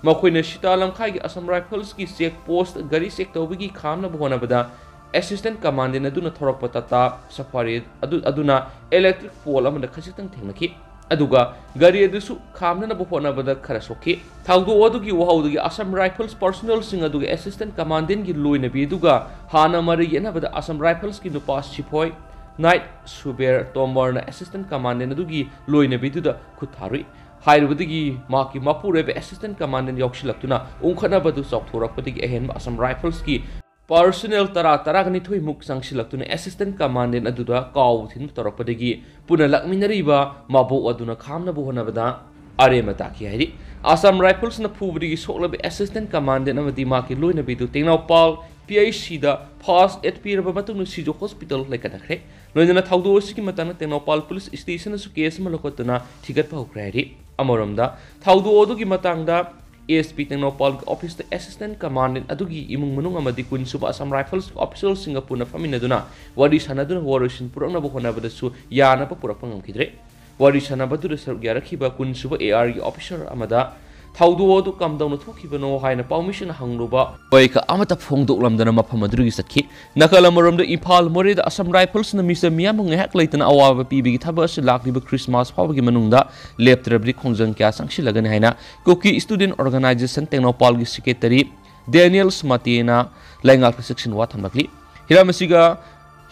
ꯃꯈꯣꯏꯅ ꯁꯤꯇꯥ ꯂꯝꯈꯥꯏꯒꯤ ꯑꯁꯥꯝ ꯔꯥꯏꯐꯜꯁꯀꯤ ꯆꯦꯛ ꯄꯣꯁꯇ ꯒꯥꯔꯤ ꯆꯦꯛ ꯇꯧꯕꯒꯤ ꯈꯥꯝꯅꯕ ꯍꯣꯠꯅꯕꯗ ꯑꯦꯁꯤꯁꯇꯦꯟꯠ ꯀꯃꯥꯟꯗꯦꯟꯠ ꯑꯗꯨꯅ ꯊꯧꯔꯛꯄ ꯇꯥꯇꯥ ꯁꯐꯥꯔꯤ ꯑꯗꯨ, ꯑꯗꯨꯅ ꯏꯂꯦꯛꯇ꯭ꯔꯤꯛ ꯄꯣꯜ ꯑꯃꯗ ꯈꯖꯤꯛꯇꯪ ꯊꯦꯡꯅꯈꯤ꯫ ꯑꯗꯨꯒ ꯒꯥꯔꯤ ꯑꯗꯨꯁꯨ ꯈꯥꯝꯅꯅꯕ ꯍꯣꯠꯅꯕꯗ ꯈꯔ ꯁꯣꯛꯈꯤ꯫ ꯊꯧꯗꯣꯛ ꯑꯗꯨꯒꯤ ꯋꯥꯍꯧꯗꯒꯤ ꯑꯁꯥꯝ ꯔꯥꯏꯐꯜꯁ ꯄꯥꯔꯁꯣꯅꯦꯜꯁꯤꯡ ꯑꯗꯨꯒ ꯑꯦꯁꯤꯁꯇꯦꯟꯠ ꯀꯃꯥꯟꯗꯦꯟꯠꯀꯤ ꯂꯣꯏꯅꯕꯤ ꯑꯗꯨꯒ ꯍꯥꯟꯅ ꯃꯔꯩ ꯌꯦꯠꯅꯕꯗ ꯑꯁꯥꯝ ꯔꯥꯏꯐꯜꯁꯀꯤ ꯅꯨꯄꯥ ꯁꯤꯐꯣꯏ ꯅꯥꯏꯠ ꯁꯨꯕꯦꯔ ꯇꯣꯃꯔꯅ ꯑꯦꯁꯤꯁꯇꯦꯟꯠ ꯀꯃꯥꯟꯗꯦꯟꯠ ꯑꯗꯨꯒꯤ ꯂꯣꯏꯅꯕꯤꯗꯨꯗ ꯈꯨꯠ ꯊꯥꯔꯨꯏ꯫ ꯍꯥꯏꯔꯨꯕꯗꯒꯤ ꯃꯍꯥꯛꯀꯤ ꯃꯄꯨꯔꯣꯏꯕ assistant commandant ꯌꯥꯎꯁꯤꯜꯂꯛꯇꯨꯅ ꯎꯪꯈꯠꯅꯕꯗꯨ ꯆꯥꯎꯊꯣꯔꯛꯄꯗꯒꯤ ꯑꯍꯦꯟꯕ Assam Riflesꯀꯤ personnel ꯇꯔꯥ, ꯇꯔꯥꯒ ꯅꯤꯊꯣꯏꯃꯨꯛ ꯆꯪꯁꯤꯜꯂꯛꯇꯨꯅ assistant commandant ꯑꯗꯨꯗ ꯀꯥꯎꯕ ꯊꯤꯟꯕ ꯇꯧꯔꯛꯄꯗꯒꯤ ꯄꯨꯟꯅ ꯂꯥꯛꯃꯤꯟꯅꯔꯤꯕ ꯃꯕꯣꯛ ꯑꯗꯨꯅ ꯈꯥꯝꯅꯕ ꯍꯣꯠꯅꯕꯗ ꯑꯔꯦꯝꯕ ꯇꯥꯈꯤ ꯍꯥꯏꯔꯤ꯫ Assam Riflesꯅ ꯐꯨꯕꯗꯒꯤ ꯁꯣꯛꯂꯕ assistant commandant ꯑꯃꯗꯤ ꯃꯍꯥꯛꯀꯤ ꯂꯣꯏꯅꯕꯤꯗꯨ ꯇꯦꯡꯅꯧꯄꯥꯜ PHCꯗ first aid ꯄꯤꯔꯕ ꯃꯇꯨꯡꯗ ꯁꯤꯖꯣ hospital ꯂꯩꯈꯠꯅꯈ꯭ꯔꯦ꯫ ꯂꯣꯏꯅꯅ ꯊꯧꯗꯣꯛ ꯑꯁꯤꯒꯤ ꯃꯇꯥꯡꯗ ꯇꯦꯡꯅꯧꯄꯥꯜ police stationꯗꯁꯨ case ꯑꯃ ꯂꯧꯈꯠꯇꯨꯅ ꯊꯤꯒꯠꯄ ꯍꯧꯈ꯭ꯔꯦ ꯍꯥꯏꯔꯤ꯫ ꯑꯃꯔꯣꯝꯗ ꯊꯧꯗꯣꯛ ꯑꯗꯨꯒꯤ ꯃꯇꯥꯡꯗ SP ꯇꯦꯡꯅꯧꯄꯥꯜꯒꯤ officeꯇ assistant commandant ꯑꯗꯨꯒꯤ ꯏꯃꯨꯡ ꯃꯅꯨꯡ ꯑꯃꯗꯤ ꯀꯨꯟ ꯁꯨꯕ Assam Riflesꯀꯤ officialꯁꯤꯡꯒ ꯄꯨꯟꯅ ꯐꯝꯃꯤꯟꯅꯗꯨꯅ ꯋꯥꯔꯤ ꯁꯥꯟꯅꯗꯨꯅ ꯋꯥꯔꯣꯏꯁꯤꯟ ꯄꯨꯔꯛꯅꯕ ꯍꯣꯠꯅꯕꯗꯁꯨ ꯌꯥꯅꯕ ꯄꯨꯔꯛꯄ ꯉꯝꯈꯤꯗ꯭ꯔꯦ꯫ ꯋꯥꯔꯤ ꯁꯥꯟꯅꯕꯗꯨꯗ ꯁꯔꯨꯛ ꯌꯥꯔꯛꯈꯤꯕ ꯀꯨꯟ ꯁꯨꯕ ARꯒꯤ officer ꯑꯃꯗ ꯊꯧꯗꯣꯛ ꯑꯗꯨ ꯀꯝꯗꯧꯅ ꯊꯣꯛꯈꯤꯕꯅꯣ ꯍꯥꯏꯅ ꯄꯥꯎꯃꯤꯁꯤꯡꯅ ꯍꯪꯂꯨꯕ ꯀꯩꯀꯥ ꯑꯃꯠꯇ ꯐꯣꯡꯗꯣꯛꯂꯝꯗꯅ ꯃꯐꯝ ꯑꯗꯨꯗꯒꯤ ꯆꯠꯈꯤ꯫ ꯅꯥꯀꯜ ꯑꯃꯔꯣꯝꯗ ꯏꯝꯐꯥꯜ ꯃꯣꯔꯦꯗ Assam Riflesꯅ ꯃꯤꯆꯝ ꯃꯤꯌꯥꯝꯕꯨ ꯉꯥꯏꯍꯥꯛ ꯂꯩꯇꯅ ꯑꯋꯥꯕ ꯄꯤꯕꯒꯤ ꯊꯕꯛ ꯑꯁꯤ ꯂꯥꯛꯂꯤꯕ Christmas ꯐꯥꯎꯕꯒꯤ ꯃꯅꯨꯡꯗ ꯂꯦꯞꯇ꯭ꯔꯕꯗꯤ ꯈꯣꯡꯖꯪ ꯀꯌꯥ ꯆꯪꯁꯤꯜꯂꯒꯅꯤ ꯍꯥꯏꯅ ꯀꯨꯀꯤ student organisation ꯇꯦꯡꯅꯧꯄꯥꯜꯒꯤ secretary ꯗꯦꯅꯤꯌꯦꯜ ꯁꯃꯥꯇꯦꯅ ꯂꯩꯉꯥꯛꯇ ꯆꯦꯛꯁꯤꯟ ꯋꯥ ꯊꯝꯂꯛꯂꯤ꯫ ꯍꯤꯔꯝ ꯑꯁꯤꯒ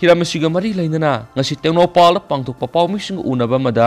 ꯍꯤꯔꯝ ꯑꯁꯤꯒ ꯃꯔꯤ ꯂꯩꯅꯅ ꯉꯁꯤ ꯇꯦꯡꯅꯧꯄꯥꯜꯗ ꯄꯥꯡꯊꯣꯛꯄ ꯄꯥꯎꯃꯤꯁꯤꯡꯒ ꯎꯅꯕ ꯑꯃꯗ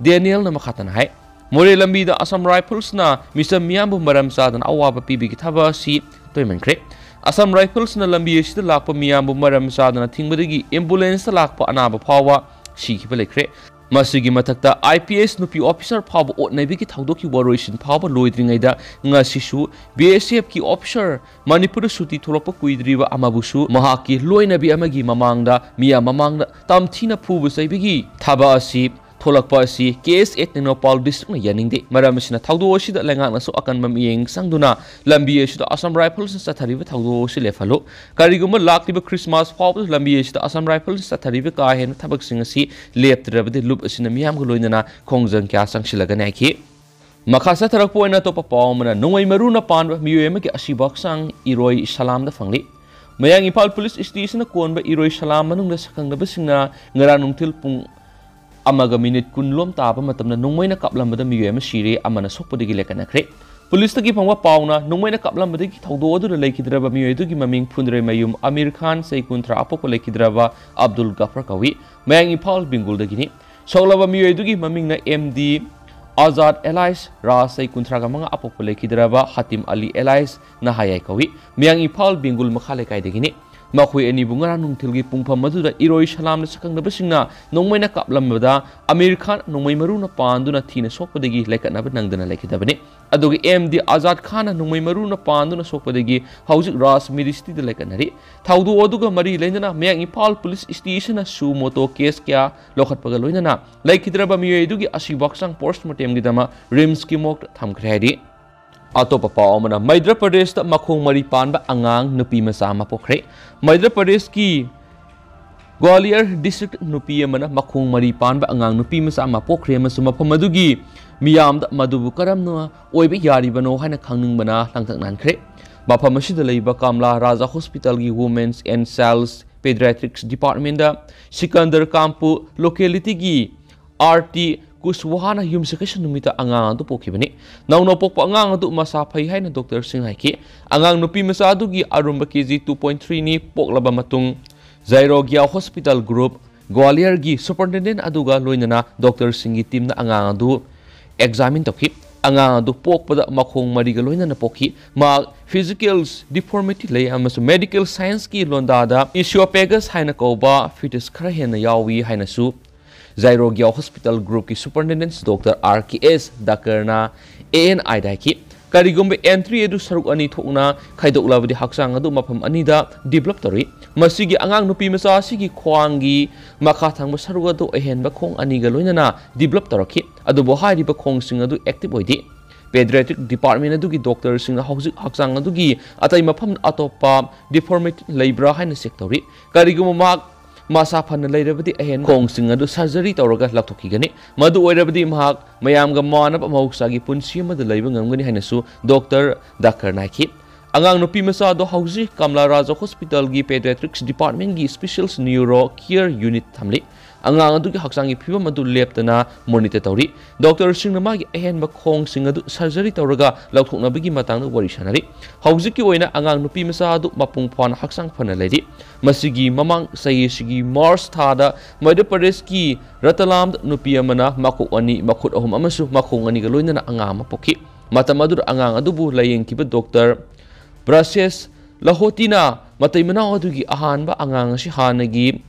ꯗꯦꯅꯤꯌꯦꯜꯅ ꯃꯈꯥ ꯇꯥꯅ ꯍꯥꯏ, ꯃꯣꯔꯦ ꯂꯝꯕꯤꯗ Assam Riflesꯅ ꯃꯤꯆꯝ ꯃꯤꯌꯥꯝꯕꯨ ꯃꯔꯝ ꯆꯥꯗꯅ ꯑꯋꯥꯕ ꯄꯤꯕꯒꯤ ꯊꯕꯛ ꯑꯁꯤ ꯇꯣꯏꯃꯟꯈ꯭ꯔꯦ꯫ Assam Riflesꯅ ꯂꯝꯕꯤ ꯑꯁꯤꯗ ꯂꯥꯛꯄ ꯃꯤꯌꯥꯝꯕꯨ ꯃꯔꯝ ꯆꯥꯗꯅ ꯊꯤꯡꯕꯗꯒꯤ ambulanceꯇ ꯂꯥꯛꯄ ꯑꯅꯥꯕ ꯐꯥꯎꯕ ꯁꯤꯈꯤꯕ ꯂꯩꯈ꯭ꯔꯦ꯫ ꯃꯁꯤꯒꯤ ꯃꯊꯛꯇ IPS ꯅꯨꯄꯤ officer ꯐꯥꯎꯕ ꯑꯣꯠꯅꯕꯒꯤ ꯊꯧꯗꯣꯛꯀꯤ ꯋꯥꯔꯣꯏꯁꯤꯟ ꯐꯥꯎꯕ ꯂꯣꯏꯗ꯭ꯔꯤꯉꯩꯗ ꯉꯁꯤꯁꯨ BSFꯀꯤ officer ꯃꯅꯤꯄꯨꯔꯗ ꯁꯨꯇꯤ ꯊꯣꯛꯂꯛꯄ ꯀꯨꯏꯗ꯭ꯔꯤꯕ ꯑꯃꯕꯨꯁꯨ ꯃꯍꯥꯛꯀꯤ ꯂꯣꯏꯅꯕꯤ ꯑꯃꯒꯤ ꯃꯃꯥꯡꯗ, ꯃꯤꯌꯥꯝ ꯃꯃꯥꯡꯗ ꯇꯝꯊꯤꯅ ꯐꯨꯕ ꯆꯩꯕꯒꯤ ꯊꯕꯛ ꯑꯁꯤ ꯊꯣꯛꯂꯛꯄ ꯑꯁꯤ KSA ꯇꯦꯡꯅꯧꯄꯥꯜ districtꯅ ꯌꯥꯅꯤꯡꯗꯦ꯫ ꯃꯔꯝ ꯑꯁꯤꯅ ꯊꯧꯗꯣꯛ ꯑꯁꯤꯗ ꯂꯩꯉꯥꯛꯅꯁꯨ ꯑꯀꯟꯕ ꯃꯤꯠꯌꯦꯡ ꯆꯪꯗꯨꯅ ꯂꯝꯕꯤ ꯑꯁꯤꯗ Assam Riflesꯅ ꯆꯠꯊꯔꯤꯕ ꯊꯧꯗꯣꯛ ꯑꯁꯤ ꯂꯦꯞꯍꯜꯂꯨ꯫ ꯀꯔꯤꯒꯨꯝꯕ ꯂꯥꯛꯂꯤꯕ Christmas ꯐꯥꯎꯕꯗ ꯂꯝꯕꯤ ꯑꯁꯤꯗ Assam Riflesꯅ ꯆꯠꯊꯔꯤꯕ ꯀꯥ ꯍꯦꯟꯅ ꯊꯕꯛꯁꯤꯡ ꯑꯁꯤ ꯂꯦꯞꯇ꯭ꯔꯕꯗꯤ ꯂꯨꯞ ꯑꯁꯤꯅ ꯃꯤꯌꯥꯝꯒ ꯂꯣꯏꯅꯅ ꯈꯣꯡꯖꯪ ꯀꯌꯥ ꯆꯪꯁꯤꯜꯂꯒꯅꯤ ꯍꯥꯏꯈꯤ꯫ ꯃꯈꯥ ꯆꯠꯊꯔꯛꯄ ꯑꯣꯏꯅ ꯑꯇꯣꯞꯄ ꯄꯥꯎ ꯑꯃꯅ ꯅꯣꯡꯃꯩ ꯃꯔꯨꯅ ꯄꯥꯟꯕ ꯃꯤꯑꯣꯏ ꯑꯃꯒꯤ ꯑꯁꯤꯕ ꯍꯛꯆꯥꯡ ꯏꯔꯣꯏ ꯁꯂꯥꯝꯗ ꯐꯪꯂꯤ꯫ ꯃꯌꯥꯡ ꯏꯝꯐꯥꯜ police stationꯅ ꯀꯣꯟꯕ ꯏꯔꯣꯏ ꯁꯂꯥꯝ ꯃꯅꯨꯡꯗ ꯁꯛꯈꯪꯗꯕꯁꯤꯡꯅ ꯉꯔꯥꯡ ꯅꯨꯡꯊꯤꯜ ꯄꯨꯡ ꯑꯃꯒ minute ꯀꯨꯟ ꯂꯣꯝ ꯇꯥꯕ ꯃꯇꯝꯗ ꯅꯣꯡꯃꯩꯅ ꯀꯥꯞꯂꯝꯕꯗ ꯃꯤꯑꯣꯏ ꯑꯃ ꯁꯤꯔꯦ, ꯑꯃꯅ ꯁꯣꯛꯄꯗꯒꯤ ꯂꯦꯞꯀꯠꯅꯈ꯭ꯔꯦ꯫ Policeꯇꯒꯤ ꯐꯪꯕ ꯄꯥꯎꯅ ꯅꯣꯡꯃꯩꯅ ꯀꯥꯞꯂꯝꯕꯗꯒꯤ ꯊꯧꯗꯣꯛ ꯑꯗꯨꯗ ꯂꯩꯈꯤꯗ꯭ꯔꯕ ꯃꯤꯑꯣꯏ ꯑꯗꯨꯒꯤ ꯃꯃꯤꯡ ꯐꯨꯟꯗ꯭ꯔꯩꯃꯌꯨꯝ ꯑꯃꯤꯔ ꯈꯥꯟ, ꯆꯍꯤ ꯀꯨꯟꯊ꯭ꯔꯥ ꯑꯄꯣꯛꯄ ꯂꯩꯈꯤꯗ꯭ꯔꯕ ꯑꯕꯗꯨꯜ ꯒꯐꯔ ꯀꯧꯏ꯫ ꯃꯌꯥꯡ ꯏꯝꯐꯥꯜ ꯕꯤꯡꯒꯨꯜꯗꯒꯤꯅꯤ꯫ ꯁꯣꯛꯂꯕ ꯃꯤꯑꯣꯏ ꯑꯗꯨꯒꯤ ꯃꯃꯤꯡꯅ MD ꯑꯥꯖꯥꯗ alias ꯔꯥꯖ, ꯆꯍꯤ ꯀꯨꯟꯊ꯭ꯔꯥꯒ ꯃꯉꯥ, ꯑꯄꯣꯛꯄ ꯂꯩꯈꯤꯗ꯭ꯔꯕ ꯍꯥꯇꯤꯝ ꯑꯂꯤ alias ꯅꯍꯥꯌꯥꯏ ꯀꯧꯏ꯫ ꯃꯌꯥꯡ ꯏꯝꯐꯥꯜ ꯕꯦꯡꯒꯨꯜ ꯃꯈꯥ ꯂꯩꯀꯥꯏꯗꯒꯤꯅꯤ꯫ ꯃꯈꯣꯏ ꯑꯅꯤꯕꯨ ꯉꯔꯥꯡ ꯅꯨꯡꯊꯤꯜꯒꯤ ꯄꯨꯡꯐꯝ ꯑꯗꯨꯗ ꯏꯔꯣꯏ ꯁꯂꯥꯝꯅ ꯁꯛꯈꯪꯅꯕꯁꯤꯡꯅ ꯅꯣꯡꯃꯩꯅ ꯀꯥꯞꯂꯝꯕꯗ ꯑꯃꯤꯔ ꯈꯥꯟ ꯅꯣꯡꯃꯩ ꯃꯔꯨꯅ ꯄꯥꯟꯗꯨꯅ ꯊꯤꯅ ꯁꯣꯛꯄꯗꯒꯤ ꯂꯥꯏꯀꯠꯅꯕ ꯅꯪꯗꯅ ꯂꯩꯈꯤꯗꯕꯅꯤ꯫ ꯑꯗꯨꯒ ꯑꯦꯝ ꯗꯤ ꯑꯥꯖꯥꯗ ꯈꯥꯟꯅ ꯅꯣꯡꯃꯩ ꯃꯔꯨꯅ ꯄꯥꯟꯗꯨꯅ ꯁꯣꯛꯄꯗꯒꯤ ꯍꯧꯖꯤꯛ ꯔꯥꯖ ꯃꯤꯔꯤꯁꯇꯤꯗ ꯂꯥꯏꯀꯠꯅꯔꯤ꯫ ꯊꯧꯗꯣꯛ ꯑꯗꯨꯒ ꯃꯔꯤ ꯂꯩꯅꯅ ꯃꯌꯥꯡ ꯏꯝꯐꯥꯜ ꯄꯨꯂꯤꯁ ꯁ꯭ꯇꯦꯁꯟꯅ suo moto case ꯀꯌꯥ ꯂꯧꯈꯠꯄꯒ ꯂꯣꯏꯅꯅ ꯂꯩꯈꯤꯗ꯭ꯔꯕ ꯃꯤꯑꯣꯏ ꯑꯗꯨꯒꯤ ꯑꯁꯤꯕ ꯍꯛꯆꯥꯡ post mortemꯒꯤꯗꯃꯛ ꯔꯤꯝꯁꯀꯤ ꯃꯣꯔꯒꯇ ꯊꯝꯈ꯭ꯔꯦ ꯍꯥꯏꯔꯤ꯫ ꯑꯇꯣꯞꯄ ꯄꯥꯎ ꯑꯃꯅ, ꯃꯩꯗ꯭ꯔ ꯄ꯭ꯔꯗꯦꯁꯇ ꯃꯈꯣꯡ ꯃꯔꯤ ꯄꯥꯟꯕ ꯑꯉꯥꯡ ꯅꯨꯄꯤ ꯃꯆꯥ ꯑꯃ ꯄꯣꯛꯈ꯭ꯔꯦ꯫ ꯃꯩꯗ꯭ꯔ ꯄ꯭ꯔꯗꯦꯁꯀꯤ ꯒ꯭ꯋꯥꯂꯤꯌꯔ ꯗꯤꯁꯇ꯭ꯔꯤꯛ ꯅꯨꯄꯤ ꯑꯃꯅ ꯃꯈꯣꯡ ꯃꯔꯤ ꯄꯥꯟꯕ ꯑꯉꯥꯡ ꯅꯨꯄꯤ ꯃꯆꯥ ꯑꯃ ꯄꯣꯛꯈ꯭ꯔꯦ ꯑꯃꯁꯨꯡ ꯃꯐꯝ ꯑꯗꯨꯒꯤ ꯃꯤꯌꯥꯝꯗ ꯃꯗꯨꯕꯨ ꯀꯔꯝꯅ ꯑꯣꯏꯕ ꯌꯥꯔꯤꯕꯅꯣ ꯍꯥꯏꯅ ꯈꯪꯅꯤꯡꯕꯅ ꯂꯥꯡꯇꯛ ꯅꯥꯟꯈ꯭ꯔꯦ꯫ ꯃꯐꯝ ꯑꯁꯤꯗ ꯂꯩꯕ ꯀꯥꯝꯂꯥ ꯔꯥꯖꯥ ꯍꯣꯁꯄꯤꯇꯥꯜꯒꯤ Women's and Child's Pediatrics Departmentꯗ ꯁꯤꯀꯟꯗꯔ ꯀꯥꯝꯄꯨ localityꯒꯤ ꯑꯥꯔ ꯇꯤ ꯀꯨꯁꯋꯥꯍꯥꯅ ꯌꯨꯝꯁꯀꯩꯁ ꯅꯨꯃꯤꯠꯇ ꯑꯉꯥꯡ ꯑꯗꯨ ꯄꯣꯛꯈꯤꯕꯅꯤ꯫ ꯅꯧꯅ ꯄꯣꯛꯄ ꯑꯉꯥꯡ ꯑꯗꯨ ꯃꯁꯥ ꯐꯩ ꯍꯥꯏꯅ ꯗꯣꯛꯇꯔꯁꯤꯡꯅ ꯍꯥꯏꯈꯤ꯫ ꯑꯉꯥꯡ ꯅꯨꯄꯤ ꯃꯆꯥ ꯑꯗꯨꯒꯤ ꯑꯔꯨꯝꯕ ꯀꯦ ꯖꯤ two point threeꯅꯤ꯫ ꯄꯣꯛꯂꯕ ꯃꯇꯨꯡ ꯖꯥꯏꯔꯣꯒꯤꯌꯥ ꯍꯣꯁꯄꯤꯇꯥꯜ ꯒ꯭ꯔꯨꯞ ꯒ꯭ꯋꯥꯂꯤꯌꯔꯒꯤ superintendent ꯑꯗꯨꯒ ꯂꯣꯏꯅꯅ ꯗꯣꯛꯇꯔꯁꯤꯡꯒꯤ ꯇꯤꯝꯅ ꯑꯉꯥꯡ ꯑꯗꯨ examine ꯇꯧꯈꯤ꯫ ꯑꯉꯥꯡ ꯑꯗꯨ ꯄꯣꯛꯄꯗ ꯃꯈꯣꯡ ꯃꯔꯤꯒ ꯂꯣꯏꯅꯅ ꯄꯣꯛꯈꯤ꯫ ꯃꯍꯥꯛ physical deformity ꯂꯩ ꯑꯃꯁꯨꯡ medical scienceꯀꯤ ꯂꯣꯟꯗꯥꯗ esophagus ꯍꯥꯏꯅ ꯀꯧꯕ fetus ꯈꯔ ꯍꯦꯟꯅ ꯌꯥꯎꯏ ꯍꯥꯏꯅꯁꯨ ꯖꯥꯏꯔꯣꯒꯤꯌꯥ ꯍꯣꯁꯄꯤꯇꯥꯜ ꯒ꯭ꯔꯨꯞꯀꯤ superintendent doctor R K S ꯗꯥꯀꯔꯅ ꯑꯦ ꯑꯦꯟ ꯑꯥꯏꯗ ꯍꯥꯏꯈꯤ꯫ ꯀꯔꯤꯒꯨꯝꯕ entry ꯑꯗꯨ ꯁꯔꯨꯛ ꯑꯅꯤ ꯊꯣꯛꯅ ꯈꯥꯏꯗꯣꯛꯂꯕꯗꯤ ꯍꯛꯆꯥꯡ ꯑꯗꯨ ꯃꯐꯝ ꯑꯅꯤꯗ develop ꯇꯧꯔꯤ꯫ ꯃꯁꯤꯒꯤ ꯑꯉꯥꯡ ꯅꯨꯄꯤ ꯃꯆꯥ ꯑꯁꯤꯒꯤ ꯈ꯭ꯋꯥꯡꯒꯤ ꯃꯈꯥ ꯊꯪꯕ ꯁꯔꯨꯛ ꯑꯗꯨ ꯑꯍꯦꯟꯕ ꯈꯣꯡ ꯑꯅꯤꯒ ꯂꯣꯏꯅꯅ develop ꯇꯧꯔꯛꯈꯤ, ꯑꯗꯨꯕꯨ ꯍꯥꯏꯔꯤꯕ ꯈꯣꯡꯁꯤꯡ ꯑꯗꯨ active ꯑꯣꯏꯗꯦ꯫ Pediatric department ꯑꯗꯨꯒꯤ ꯗꯣꯛꯇꯔꯁꯤꯡꯅ ꯍꯧꯖꯤꯛ ꯍꯛꯆꯥꯡ ꯑꯗꯨꯒꯤ ꯑꯇꯩ ꯃꯐꯝ ꯑꯇꯣꯞꯄ deformity ꯂꯩꯕ꯭ꯔꯥ ꯍꯥꯏꯅ check ꯇꯧꯔꯤ꯫ ꯀꯔꯤꯒꯨꯝꯕ ꯃꯍꯥꯛ ꯃꯁꯥ ꯐꯅ ꯂꯩꯔꯕꯗꯤ ꯑꯍꯦꯟꯕ ꯈꯣꯡꯁꯤꯡ ꯑꯗꯨ surgery ꯇꯧꯔꯒ ꯂꯧꯊꯣꯛꯈꯤꯒꯅꯤ꯫ ꯃꯗꯨ ꯑꯣꯏꯔꯕꯗꯤ ꯃꯍꯥꯛ ꯃꯌꯥꯝꯒ ꯃꯥꯟꯅꯕ ꯃꯍꯧꯁꯥꯒꯤ ꯄꯨꯟꯁꯤ ꯑꯃꯗ ꯂꯩꯕ ꯉꯝꯒꯅꯤ ꯍꯥꯏꯅꯁꯨ ꯗꯣꯛꯇꯔ ꯗꯥꯀꯔꯅ ꯍꯥꯏꯈꯤ꯫ ꯑꯉꯥꯡ ꯅꯨꯄꯤ ꯃꯆꯥ ꯑꯗꯨ ꯍꯧꯖꯤꯛ ꯀꯃꯂꯥ ꯔꯥꯖꯥ ꯍꯣꯁꯄꯤꯇꯥꯜꯒꯤ pediatrics departmentꯀꯤ special neuro care unit ꯊꯝꯂꯤ꯫ ꯑꯉꯥꯡ ꯑꯗꯨꯒꯤ ꯍꯛꯆꯥꯡꯒꯤ ꯐꯤꯕꯝ ꯑꯗꯨ ꯂꯦꯞꯇꯅ monitor ꯇꯧꯔꯤ꯫ ꯗꯣꯛꯇꯔꯁꯤꯡꯅ ꯃꯥꯒꯤ ꯑꯍꯦꯟꯕ ꯈꯣꯡꯁꯤꯡ ꯑꯗꯨ surgery ꯇꯧꯔꯒ ꯂꯧꯊꯣꯛꯅꯕꯒꯤ ꯃꯇꯥꯡꯗ ꯋꯥꯔꯤ ꯁꯥꯅꯔꯤ꯫ ꯍꯧꯖꯤꯛꯀꯤ ꯑꯣꯏꯅ ꯑꯉꯥꯡ ꯅꯨꯄꯤ ꯃꯆꯥ ꯑꯗꯨ ꯃꯄꯨꯡ ꯐꯥꯅ ꯍꯛꯆꯥꯡ ꯐꯅ ꯂꯩꯔꯤ꯫ ꯃꯁꯤꯒꯤ ꯃꯃꯥꯡ ꯆꯍꯤ ꯑꯁꯤꯒꯤ March ꯊꯥꯗ ꯃꯙ꯭ꯌ ꯄ꯭ꯔꯗꯦꯁꯀꯤ ꯔꯇꯂꯥꯝꯗ ꯅꯨꯄꯤ ꯑꯃꯅ ꯃꯀꯣꯛ ꯑꯅꯤ, ꯃꯈꯨꯠ ꯑꯍꯨꯝ ꯑꯃꯁꯨꯡ ꯃꯈꯣꯡ ꯑꯅꯤꯒ ꯂꯣꯏꯅꯅ ꯑꯉꯥꯡ ꯑꯃ ꯄꯣꯛꯈꯤ꯫ ꯃꯇꯝ ꯑꯗꯨꯗ ꯑꯉꯥꯡ ꯑꯗꯨꯕꯨ ꯂꯥꯌꯦꯡꯈꯤꯕ ꯗꯣꯛꯇꯔ ꯕ꯭ꯔꯁꯦꯁ ꯂꯍꯣꯇꯤꯅ ꯃꯇꯩ ꯃꯅꯥꯎ ꯑꯗꯨꯒꯤ ꯑꯍꯥꯟꯕ ꯑꯉꯥꯡ ꯑꯁꯤ ꯍꯥꯟꯅꯒꯤ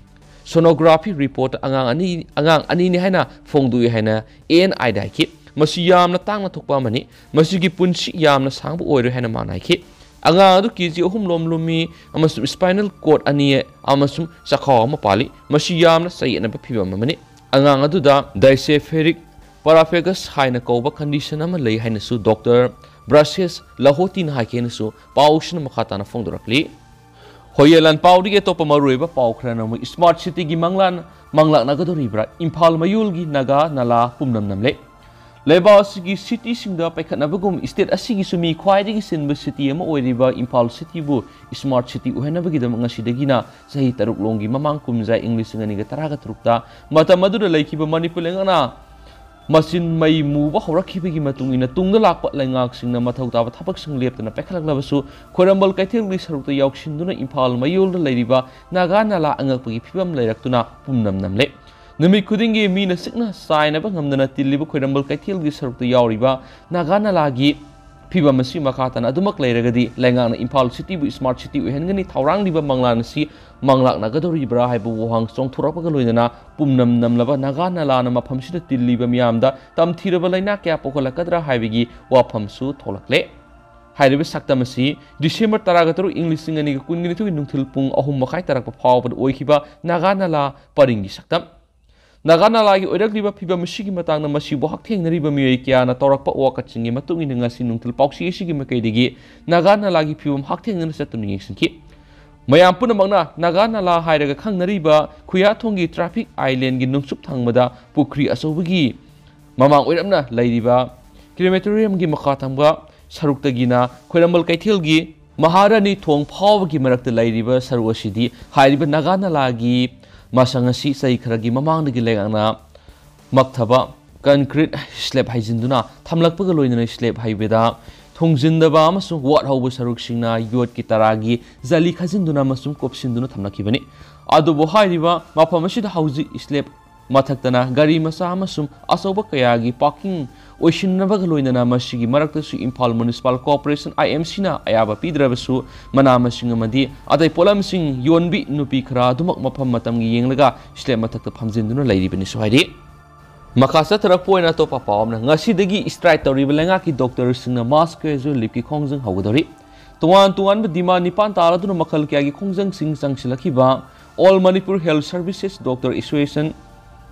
sonography report ꯑꯉꯥꯡ ꯑꯅꯤ, ꯑꯉꯥꯡ ꯑꯅꯤꯅꯤ ꯍꯥꯏꯅ ꯐꯣꯡꯗꯣꯛꯏ ꯍꯥꯏꯅ ANIꯗ ꯍꯥꯏꯈꯤ꯫ "ꯃꯁꯤ ꯌꯥꯝꯅ ꯇꯥꯡꯅ ꯊꯣꯛꯄ ꯑꯃꯅꯤ꯫ ꯃꯁꯤꯒꯤ ꯄꯨꯟꯁꯤ ꯌꯥꯝꯅ ꯁꯥꯡꯕ ꯑꯣꯏꯔꯣꯏ" ꯍꯥꯏꯅ ꯃꯥꯅ ꯍꯥꯏꯈꯤ꯫ ꯑꯉꯥꯡ ꯑꯗꯨ KG ꯑꯍꯨꯝ ꯂꯣꯝ ꯂꯨꯝꯃꯤ ꯑꯃꯁꯨꯡ spinal cord ꯑꯅꯤ ꯑꯃꯁꯨꯡ ꯆꯈꯥꯎ ꯑꯃ ꯄꯥꯜꯂꯤ꯫ ꯃꯁꯤ ꯌꯥꯝꯅ ꯆꯌꯦꯠꯅꯕ ꯐꯤꯚꯝ ꯑꯃꯅꯤ꯫ ꯑꯉꯥꯡ ꯑꯗꯨꯗ diacephalic paraplegia ꯍꯥꯏꯅ ꯀꯧꯕ condition ꯑꯃ ꯂꯩ ꯍꯥꯏꯅꯁꯨ ꯗꯣꯛꯇꯔ ꯕ꯭ꯔꯁꯦꯁ ꯂꯍꯣꯇꯤꯅ ꯍꯥꯏꯈꯤ ꯍꯥꯏꯅꯁꯨ ꯄꯥꯎꯁꯤꯅ ꯃꯈꯥ ꯇꯥꯅ ꯐꯣꯡꯗꯣꯔꯛꯂꯤ꯫ ꯍꯣꯌꯦ ꯂꯥꯟ ꯄꯥꯎꯗꯒꯤ ꯑꯇꯣꯞꯄ ꯃꯔꯨꯑꯣꯏꯕ ꯄꯥꯎ ꯈꯔꯅ ꯑꯃꯨꯛ smart cityꯒꯤ ꯃꯪꯂꯥꯟ ꯃꯪꯂꯥꯛꯅꯒꯗꯧꯔꯤꯕ꯭ꯔꯥ? ꯏꯝꯐꯥꯜ ꯃꯌꯣꯜꯒꯤ ꯅꯥꯒꯥ ꯅꯥꯂꯥ ꯄꯨꯝꯅꯝ ꯅꯝꯂꯦ꯫ ꯂꯩꯕꯥꯛ ꯑꯁꯤꯒꯤ cityꯁꯤꯡꯗ ꯄꯩꯈꯠꯅꯕꯒꯨꯝ state ꯑꯁꯤꯒꯤꯁꯨ ꯃꯤ ꯈ꯭ꯋꯥꯏꯗꯒꯤ ꯆꯤꯟꯕ city ꯑꯃ ꯑꯣꯏꯔꯤꯕ ꯏꯝꯐꯥꯜ cityꯕꯨ smart city ꯑꯣꯏꯍꯟꯅꯕꯒꯤꯗꯃꯛ ꯉꯁꯤꯗꯒꯤꯅ ꯆꯍꯤ ꯇꯔꯨꯛ ꯂꯣꯝꯒꯤ ꯃꯃꯥꯡ ꯀꯨꯝꯖꯥ ꯏꯪ ꯂꯤꯁꯤꯡ ꯑꯅꯤꯒ ꯇꯔꯥꯒ ꯇꯔꯨꯛꯇ ꯃꯇꯝ ꯑꯗꯨꯗ ꯂꯩꯈꯤꯕ ꯃꯅꯤꯄꯨꯔ ꯂꯩꯉꯥꯛꯅ ꯃꯆꯤꯟ ꯃꯩ ꯃꯨꯕ ꯍꯧꯔꯛꯈꯤꯕꯒꯤ ꯃꯇꯨꯡ ꯏꯟꯅ ꯇꯨꯡꯗ ꯂꯥꯛꯄ ꯂꯩꯉꯥꯛꯁꯤꯡꯅ ꯃꯊꯧ ꯇꯥꯕ ꯊꯕꯛꯁꯤꯡ ꯂꯦꯞꯇꯅ ꯄꯥꯏꯈꯠꯂꯛꯂꯕꯁꯨ ꯈ꯭ꯋꯥꯏꯔꯝꯕꯜ ꯀꯩꯊꯦꯜꯒꯤ ꯁꯔꯨꯛꯇ ꯌꯥꯎꯁꯤꯟꯗꯨꯅ ꯏꯝꯐꯥꯜ ꯃꯌꯣꯜꯗ ꯂꯩꯔꯤꯕ ꯅꯥꯒꯥ ꯅꯥꯂꯥ ꯑꯉꯛꯄꯒꯤ ꯐꯤꯕꯝ ꯂꯩꯔꯛꯇꯨꯅ ꯄꯨꯝꯅꯝ ꯅꯝꯂꯦ꯫ ꯅꯨꯃꯤꯠ ꯈꯨꯗꯤꯡꯒꯤ ꯃꯤꯅ ꯆꯤꯛꯅ ꯆꯥꯏꯅꯕ ꯉꯝꯗꯅ ꯇꯤꯜꯂꯤꯕ ꯈ꯭ꯋꯥꯏꯔꯝꯕꯜ ꯀꯩꯊꯦꯜꯒꯤ ꯁꯔꯨꯛꯇ ꯌꯥꯎꯔꯤꯕ ꯅꯥꯒꯥ ꯅꯥꯂꯥꯒꯤ ꯐꯤꯕꯝ ꯑꯁꯤ ꯃꯈꯥ ꯇꯥꯅ ꯑꯗꯨꯃꯛ ꯂꯩꯔꯒꯗꯤ ꯂꯩꯉꯥꯛꯅ ꯏꯝꯐꯥꯜ cityꯕꯨ smart city ꯑꯣꯏꯍꯟꯒꯅꯤ ꯊꯧꯔꯥꯡꯂꯤꯕ ꯃꯪꯂꯥꯟ ꯑꯁꯤ ꯃꯪꯂꯥꯛꯅꯒꯗꯧꯔꯤꯕ꯭ꯔꯥ ꯍꯥꯏꯕ ꯋꯥꯍꯪ ꯆꯣꯡꯊꯣꯔꯛꯄꯒ ꯂꯣꯏꯅꯅ ꯄꯨꯝꯅꯝ ꯅꯝꯂꯕ ꯅꯥꯒꯥ ꯅꯥꯂꯥꯅ ꯃꯐꯝꯁꯤꯗ ꯇꯤꯜꯂꯤꯕ ꯃꯤꯌꯥꯝꯗ ꯇꯝꯊꯤꯔꯕ ꯂꯥꯏꯅꯥ ꯀꯌꯥ ꯄꯣꯛꯍꯜꯂꯛꯀꯗ꯭ꯔꯥ ꯍꯥꯏꯕꯒꯤ ꯋꯥꯐꯝꯁꯨ ꯊꯣꯛꯂꯛꯂꯦ꯫ ꯍꯥꯏꯔꯤꯕ ꯁꯛꯇꯝ ꯑꯁꯤ December ꯇꯔꯥꯒ ꯇꯔꯨꯛ ꯏꯪ ꯂꯤꯁꯤꯡ ꯑꯅꯤꯒ ꯀꯨꯟꯒ ꯅꯤꯊꯣꯏꯒꯤ ꯅꯨꯡꯊꯤꯜ ꯄꯨꯡ ꯑꯍꯨꯝ ꯃꯈꯥꯏ ꯇꯥꯔꯛꯄ ꯐꯥꯎꯕꯗ ꯑꯣꯏꯈꯤꯕ ꯅꯥꯒꯥ ꯅꯥꯂꯥ ꯄꯔꯤꯡꯒꯤ ꯁꯛꯇꯝ꯫ ꯅꯥꯒꯥ ꯅꯥꯂꯥꯒꯤ ꯑꯣꯏꯔꯛꯂꯤꯕ ꯐꯤꯕꯝ ꯑꯁꯤꯒꯤ ꯃꯇꯥꯡꯗ ꯃꯁꯤꯕꯨ ꯍꯛꯊꯦꯡꯅꯔꯤꯕ ꯃꯤꯑꯣꯏ ꯀꯌꯥꯅ ꯇꯧꯔꯛꯄ ꯋꯥꯀꯠꯁꯤꯡꯒꯤ ꯃꯇꯨꯡ ꯏꯟꯅ ꯉꯁꯤ ꯅꯨꯡꯊꯤꯜ ꯄꯥꯎꯆꯦ ꯑꯁꯤꯒꯤ ꯃꯥꯏꯀꯩꯗꯒꯤ ꯅꯥꯒꯥ ꯅꯥꯂꯥꯒꯤ ꯐꯤꯕꯝ ꯍꯛꯊꯦꯡꯅꯅ ꯆꯠꯇꯨꯅ ꯌꯦꯡꯁꯤꯟꯈꯤ꯫ ꯃꯌꯥꯝ ꯄꯨꯝꯅꯃꯛꯅ ꯅꯥꯒꯥ ꯅꯥꯂꯥ ꯍꯥꯏꯔꯒ ꯈꯪꯅꯔꯤꯕ ꯈꯨꯌꯥꯊꯣꯡꯒꯤ traffic islandꯒꯤ ꯅꯨꯡꯆꯨꯞ ꯊꯪꯕꯗ ꯄꯨꯈ꯭ꯔꯤ ꯑꯆꯧꯕꯒꯤ ꯃꯃꯥꯡ ꯑꯣꯏꯔꯞꯅ ꯂꯩꯔꯤꯕ crematoriumꯒꯤ ꯃꯈꯥ ꯊꯪꯕ ꯁꯔꯨꯛꯇꯒꯤꯅ ꯈ꯭ꯋꯥꯏꯔꯝꯕꯜ ꯀꯩꯊꯦꯜꯒꯤ ꯃꯍꯥꯔꯥꯅꯤ ꯊꯣꯡ ꯐꯥꯎꯕꯒꯤ ꯃꯔꯛꯇ ꯂꯩꯔꯤꯕ ꯁꯔꯨꯛ ꯑꯁꯤꯗꯤ ꯍꯥꯏꯔꯤꯕ ꯅꯥꯒꯥ ꯅꯥꯂꯥꯒꯤ ꯃꯁꯥꯡ ꯑꯁꯤ ꯆꯍꯤ ꯈꯔꯒꯤ ꯃꯃꯥꯡꯗꯒꯤ ꯂꯩꯉꯥꯛꯅ ꯃꯛꯊꯕ concrete slab ꯍꯩꯖꯤꯟꯗꯨꯅ ꯊꯝꯂꯛꯄꯒ ꯂꯣꯏꯅꯅ slab ꯍꯩꯕꯗ ꯊꯣꯡꯖꯤꯟꯗꯕ ꯑꯃꯁꯨꯡ ꯋꯥꯠꯍꯧꯕ ꯁꯔꯨꯛꯁꯤꯡꯅ ꯌꯣꯠꯀꯤ ꯇꯔꯥꯒꯤ ꯖꯥꯂꯤ ꯈꯥꯖꯤꯟꯗꯨꯅ ꯑꯃꯁꯨꯡ ꯀꯨꯞꯁꯤꯟꯗꯨꯅ ꯊꯝꯂꯛꯈꯤꯕꯅꯤ꯫ ꯑꯗꯨꯕꯨ ꯍꯥꯏꯔꯤꯕ ꯃꯐꯝ ꯑꯁꯤꯗ ꯍꯧꯖꯤꯛ slab ꯃꯊꯛꯇꯅ ꯒꯥꯔꯤ ꯃꯆꯥ ꯑꯃꯁꯨꯡ ꯑꯆꯧꯕ ꯀꯌꯥꯒꯤ parking ꯑꯣꯏꯁꯤꯟꯅꯕꯒ ꯂꯣꯏꯅꯅ ꯃꯁꯤꯒꯤ ꯃꯔꯛꯇꯁꯨ ꯏꯝꯐꯥꯜ Municipal Corporation, IMCꯅ ꯑꯌꯥꯕ ꯄꯤꯗ꯭ꯔꯕꯁꯨ ꯃꯅꯥ ꯃꯁꯤꯡ ꯑꯃꯗꯤ ꯑꯇꯩ ꯄꯣꯠꯂꯝꯁꯤꯡ ꯌꯣꯟꯕꯤ ꯅꯨꯄꯤ ꯈꯔ ꯑꯗꯨꯃꯛ ꯃꯐꯝ ꯃꯇꯝꯒꯤ ꯌꯦꯡꯂꯒ slab ꯃꯊꯛꯇ ꯐꯝꯖꯤꯟꯗꯨꯅ ꯂꯩꯔꯤꯕꯅꯤꯁꯨ ꯍꯥꯏꯔꯤ꯫ ꯃꯈꯥ ꯆꯠꯊꯔꯛꯄ ꯑꯣꯏꯅ ꯑꯇꯣꯞꯄ ꯄꯥꯎ ꯑꯃꯅ, ꯉꯁꯤꯗꯒꯤ strike ꯇꯧꯔꯤꯕ ꯂꯩꯉꯥꯛꯀꯤ doctorꯁꯤꯡꯅ mass casual leaveꯀꯤ ꯈꯣꯡꯖꯪ ꯍꯧꯒꯗꯧꯔꯤ꯫ ꯇꯣꯉꯥꯟ ꯇꯣꯉꯥꯟꯕ demand ꯅꯤꯄꯥꯟ ꯇꯥꯔꯗꯨꯅ ꯃꯈꯜ ꯀꯌꯥꯒꯤ ꯈꯣꯡꯖꯪꯁꯤꯡ ꯆꯪꯁꯤꯜꯂꯛꯈꯤꯕ All Manipur Health Services Doctor Association,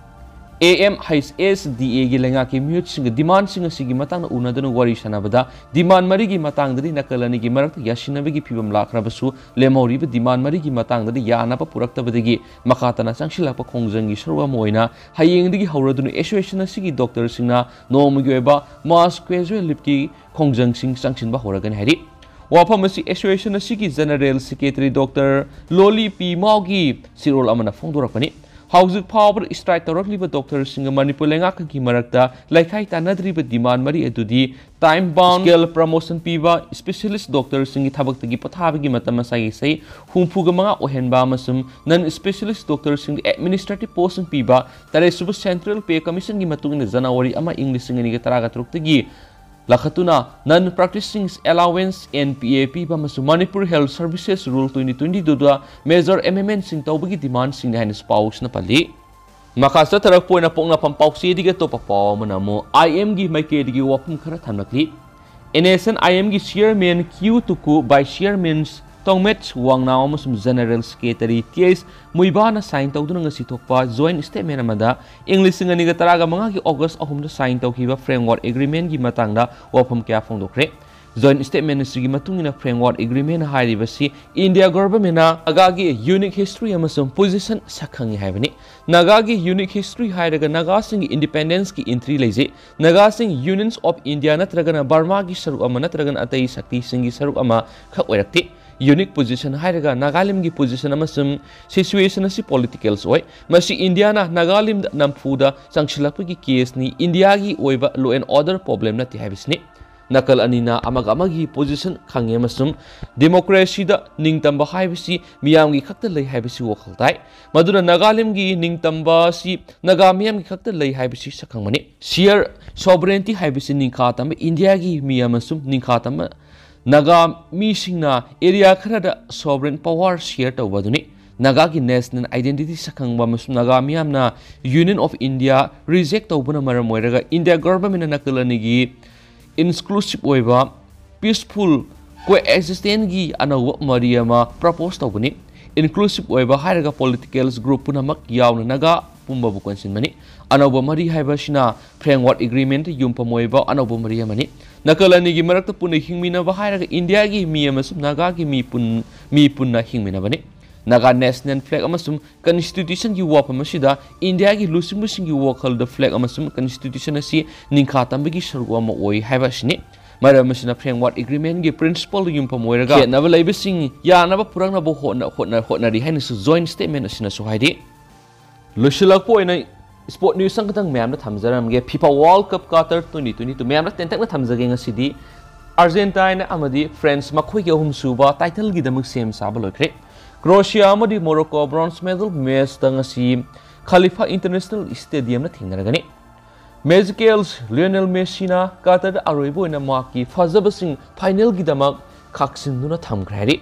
AMHSDAꯒꯤ ꯂꯩꯉꯥꯛꯀꯤ ꯃꯤꯍꯨꯠꯁꯤꯡꯒ demandꯁꯤꯡ ꯑꯁꯤꯒꯤ ꯃꯇꯥꯡꯗ ꯎꯅꯗꯨꯅ ꯋꯥꯔꯤ ꯁꯥꯟꯅꯕꯗ demand ꯃꯔꯤꯒꯤ ꯃꯇꯥꯡꯗꯗꯤ ꯅꯥꯀꯜ ꯑꯅꯤꯒꯤ ꯃꯔꯛꯇ ꯌꯥꯁꯤꯟꯅꯕꯒꯤ ꯐꯤꯕꯝ ꯂꯥꯛꯈ꯭ꯔꯕꯁꯨ ꯂꯦꯝꯍꯧꯔꯤꯕ demand ꯃꯔꯤꯒꯤ ꯃꯇꯥꯡꯗꯗꯤ ꯌꯥꯅꯕ ꯄꯨꯔꯛꯇꯕꯗꯒꯤ ꯃꯈꯥ ꯇꯥꯅ ꯆꯪꯁꯤꯜꯂꯛꯄ ꯈꯣꯡꯖꯪꯒꯤ ꯁꯔꯨꯛ ꯑꯃ ꯑꯣꯏꯅ ꯍꯌꯦꯡꯗꯒꯤ ꯍꯧꯔꯗꯨꯅ association ꯑꯁꯤꯒꯤ doctorꯁꯤꯡꯅ ꯅꯣꯡꯃꯒꯤ ꯑꯣꯏꯕ mass casual leaveꯀꯤ ꯈꯣꯡꯖꯪꯁꯤꯡ ꯆꯪꯁꯤꯟꯕ ꯍꯧꯔꯒꯅꯤ ꯍꯥꯏꯔꯤ꯫ ꯋꯥꯐꯝ ꯑꯁꯤ association ꯑꯁꯤꯒꯤ General Secretary Doctor ꯂꯣꯂꯤ ꯄꯤ ꯃꯥꯎꯒꯤ ꯆꯦꯔꯣꯜ ꯑꯃꯅ ꯐꯣꯡꯗꯣꯔꯛꯄꯅꯤ꯫ ꯍꯧꯖꯤꯛ ꯐꯥꯎꯕꯗ strike ꯇꯧꯔꯛꯂꯤꯕ doctorꯁꯤꯡꯒ ꯃꯅꯤꯄꯨꯔ ꯂꯩꯉꯥꯛꯀꯒꯤ ꯃꯔꯛꯇ ꯂꯩꯈꯥꯏ ꯇꯥꯟꯅꯗ꯭ꯔꯤꯕ demand ꯃꯔꯤ ꯑꯗꯨꯗꯤ time bound scale promotion ꯄꯤꯕ, specialist doctorꯁꯤꯡꯒꯤ ꯊꯕꯛꯇꯒꯤ ꯄꯣꯊꯥꯕꯒꯤ ꯃꯇꯝ ꯃꯁꯥꯒꯤ ꯆꯍꯤ ꯍꯨꯝꯐꯨꯒ ꯃꯉꯥ ꯑꯣꯏꯍꯟꯕ ꯑꯃꯁꯨꯡ non specialist doctorꯁꯤꯡꯒꯤ administrative postꯁꯤꯡ ꯄꯤꯕ, ꯇꯔꯦꯠꯁꯨꯕ Central Pay Commissionꯒꯤ ꯃꯇꯨꯡ ꯏꯟꯅ ꯖꯅꯋꯥꯔꯤ ꯑꯃ, ꯏꯪ ꯂꯤꯁꯤꯡ ꯑꯅꯤꯒ ꯇꯔꯥꯒ ꯇꯔꯨꯛꯇꯒꯤ ꯂꯥꯈꯠꯇꯨꯅ non practicing allowance, NPA ꯄꯤꯕ ꯑꯃꯁꯨꯡ Manipur Health Services Rule twenty twenty two ꯗ major amendmentꯁꯤꯡ ꯇꯧꯕꯒꯤ demandꯁꯤꯡꯅꯤ ꯍꯥꯏꯅꯁꯨ ꯄꯥꯎꯁꯤꯅ ꯄꯜꯂꯤ꯫ ꯃꯈꯥ ꯆꯠꯊꯔꯛꯄ ꯑꯣꯏꯅ ꯄꯣꯛꯅꯐꯝ ꯄꯥꯎꯆꯦꯗꯒꯤ ꯑꯇꯣꯞꯄ ꯄꯥꯎ ꯑꯃꯅ ꯑꯃꯨꯛ IMꯒꯤ ꯃꯥꯏꯀꯩꯗꯒꯤ ꯋꯥꯐꯝ ꯈꯔ ꯊꯝꯂꯛꯂꯤ꯫ NSCN IMꯒꯤ chairman Q Tuku, vice chairman ꯇꯣꯡꯃꯦꯠ ꯋꯥꯡꯅꯥꯎ ꯑꯃꯁꯨꯡ General Secretary ꯇꯤ ꯑꯩꯆ ꯃꯨꯏꯕꯥꯅ sign ꯇꯧꯗꯨꯅ ꯉꯁꯤ ꯊꯣꯛꯄ joint statement ꯑꯃꯗ ꯏꯪ ꯂꯤꯁꯤꯡ ꯑꯅꯤꯒ ꯇꯔꯥꯒ ꯃꯉꯥꯒꯤ August ꯑꯍꯨꯝꯗ sign ꯇꯧꯈꯤꯕ framework agreementꯀꯤ ꯃꯇꯥꯡꯗ ꯋꯥꯐꯝ ꯀꯌꯥ ꯐꯣꯡꯗꯣꯛꯈ꯭ꯔꯦ꯫ Joint statement ꯑꯁꯤꯒꯤ ꯃꯇꯨꯡ ꯏꯟꯅ framework agreement ꯍꯥꯏꯔꯤꯕꯁꯤ India governmentꯅ ꯅꯥꯒꯥꯒꯤ unique history ꯑꯃꯁꯨꯡ position ꯁꯛꯈꯪꯉꯤ ꯍꯥꯏꯕꯅꯤ꯫ ꯅꯥꯒꯥꯒꯤ unique history ꯍꯥꯏꯔꯒ ꯅꯥꯒꯥꯁꯤꯡꯒꯤ independenceꯀꯤ entry ꯂꯩꯖꯩ꯫ ꯅꯥꯒꯥꯁꯤꯡ Unions of India ꯅꯠꯇ꯭ꯔꯒꯅ ꯕꯔꯃꯥꯒꯤ ꯁꯔꯨꯛ ꯑꯃ ꯅꯠꯇ꯭ꯔꯒꯅ ꯑꯇꯩ ꯁꯛꯇꯤꯁꯤꯡꯒꯤ ꯁꯔꯨꯛ ꯑꯃ ꯈꯛ ꯑꯣꯏꯔꯛꯇꯦ꯫ Unique position ꯍꯥꯏꯔꯒ ꯅꯥꯒꯥꯂꯦꯟꯒꯤ position ꯑꯃꯁꯨꯡ situation ꯑꯁꯤ politicals ꯑꯣꯏ꯫ ꯃꯁꯤ ꯏꯟꯗꯤꯌꯥꯅ ꯅꯥꯒꯥꯂꯦꯟꯗ ꯅꯝꯐꯨꯗ ꯆꯪꯁꯤꯜꯂꯛꯄꯒꯤ caseꯅꯤ꯫ ꯏꯟꯗꯤꯌꯥꯒꯤ ꯑꯣꯏꯕ law and order problem ꯅꯠꯇꯦ ꯍꯥꯏꯕꯁꯤꯅꯤ꯫ ꯅꯥꯀꯜ ꯑꯅꯤꯅ ꯑꯃꯒ ꯑꯃꯒꯤ position ꯈꯪꯉꯤ ꯑꯃꯁꯨꯡ democracyꯗ ꯅꯤꯡꯇꯝꯕ ꯍꯥꯏꯕꯁꯤ ꯃꯤꯌꯥꯝꯒꯤ ꯈꯛꯇ ꯂꯩ ꯍꯥꯏꯕꯁꯤ ꯋꯥꯈꯜ ꯇꯥꯏ꯫ ꯃꯗꯨꯅ ꯅꯥꯒꯥꯂꯦꯟꯒꯤ ꯅꯤꯡꯇꯝꯕ ꯑꯁꯤ ꯅꯥꯒꯥ ꯃꯤꯌꯥꯝꯒꯤ ꯈꯛꯇ ꯂꯩ ꯍꯥꯏꯕꯁꯤ ꯁꯛꯈꯪꯕꯅꯤ꯫ Shared sovereignty ꯍꯥꯏꯕꯁꯤ ꯅꯤꯡꯈꯥ ꯇꯝꯕ ꯏꯟꯗꯤꯌꯥꯒꯤ ꯃꯤ ꯑꯃꯁꯨꯡ ꯅꯤꯡꯈꯥ ꯇꯝꯕ ꯅꯥꯒꯥ ꯃꯤꯁꯤꯡꯅ area ꯈꯔꯗ sovereign power share ꯇꯧꯕ ꯑꯗꯨꯅꯤ꯫ ꯅꯥꯒꯥꯒꯤ national identity ꯁꯛꯈꯪꯕ ꯑꯃꯁꯨꯡ ꯅꯥꯒꯥ ꯃꯤꯌꯥꯝꯅ Union of India reject ꯇꯧꯕꯅ ꯃꯔꯝ ꯑꯣꯏꯔꯒ ꯏꯟꯗꯤꯌꯥ governmentꯅ ꯅꯥꯀꯜ ꯑꯅꯤꯒꯤ inclusive ꯑꯣꯏꯕ peaceful coexistence ꯒꯤ ꯑꯅꯧꯕ ꯃꯔꯤ ꯑꯃ propose ꯇꯧꯕꯅꯤ꯫ Inclusive ꯑꯣꯏꯕ ꯍꯥꯏꯔꯒ politicals group ꯄꯨꯝꯅꯃꯛ ꯌꯥꯎꯅ ꯅꯥꯒꯥ ꯄꯨꯝꯕꯕꯨ ꯀꯣꯟꯁꯤꯟꯕꯅꯤ꯫ ꯑꯅꯧꯕ ꯃꯔꯤ ꯍꯥꯏꯕꯁꯤꯅ framework agreement ꯌꯨꯝꯐꯝ ꯑꯣꯏꯕ ꯑꯅꯧꯕ ꯃꯔꯤ ꯑꯃꯅꯤ꯫ ꯅꯥꯀꯜ ꯑꯅꯤꯒꯤ ꯃꯔꯛꯇ ꯄꯨꯟꯅ ꯍꯤꯡꯃꯤꯟꯅꯕ ꯍꯥꯏꯔꯒ ꯏꯟꯗꯤꯌꯥꯒꯤ ꯃꯤ ꯑꯃꯁꯨꯡ ꯅꯥꯒꯥꯒꯤ ꯃꯤ ꯄꯨꯟ-, ꯃꯤ ꯄꯨꯟꯅ ꯍꯤꯡꯃꯤꯟꯅꯕꯅꯤ꯫ ꯅꯥꯒꯥ national flag ꯑꯃꯁꯨꯡ constitution ꯒꯤ ꯋꯥꯐꯝ ꯑꯁꯤꯗ ꯏꯟꯗꯤꯌꯥꯒꯤ ꯂꯨꯆꯤꯡꯕꯁꯤꯡꯒꯤ ꯋꯥꯈꯜꯗ flag ꯑꯃꯁꯨꯡ constitution ꯑꯁꯤ ꯅꯤꯡꯈꯥ ꯇꯝꯕꯒꯤ ꯁꯔꯨꯛ ꯑꯃ ꯑꯣꯏ ꯍꯥꯏꯕ ꯑꯁꯤꯅꯤ꯫ ꯃꯔꯝ ꯑꯁꯤꯅ framework agreement ꯒꯤ principle ꯗ ꯌꯨꯝꯐꯝ ꯑꯣꯏꯔꯒ ꯈꯦꯠꯅꯕ ꯂꯩꯕꯁꯤꯡ ꯌꯥꯅꯕ ꯄꯨꯔꯛꯅꯕ ꯍꯣꯠꯅ-, ꯍꯣꯠꯅ-, ꯍꯣꯠꯅꯔꯤ ꯍꯥꯏꯅꯁꯨ joint statement ꯑꯁꯤꯅꯁꯨ ꯍꯥꯏꯔꯤ꯫ ꯂꯣꯏꯁꯤꯜꯂꯛꯄ ꯑꯣꯏꯅ sport news ꯑꯃꯈꯛꯇꯪ ꯃꯌꯥꯝꯗ ꯊꯝꯖꯔꯝꯒꯦ꯫ FIFA World Cup Qatar twenty twenty-two ꯃꯌꯥꯝꯗ ꯇꯦꯟꯇꯛꯅ ꯊꯝꯖꯒꯦ ꯉꯁꯤꯗꯤ꯫ Argentina ꯑꯃꯗꯤ France ꯃꯈꯣꯏꯒꯤ ꯑꯍꯨꯝꯁꯨꯕ title ꯒꯤꯗꯃꯛ ꯁꯦꯝ ꯁꯥꯕ ꯂꯣꯏꯈ꯭ꯔꯦ꯫ Croatia ꯑꯃꯗꯤ Morocco bronze medal match ꯇ ꯉꯁꯤ Khalifa International Stadium ꯗ ꯊꯦꯡꯅꯔꯒꯅꯤ꯫ Magicals Lionel Messi ꯅ Qatar ꯗ ꯑꯔꯣꯏꯕ ꯑꯣꯏꯅ ꯃꯍꯥꯛꯀꯤ ꯐꯖꯕꯁꯤꯡ final ꯒꯤꯗꯃꯛ ꯈꯥꯛꯆꯤꯟꯗꯨꯅ ꯊꯝꯈ꯭ꯔꯦ ꯍꯥꯏꯔꯤ꯫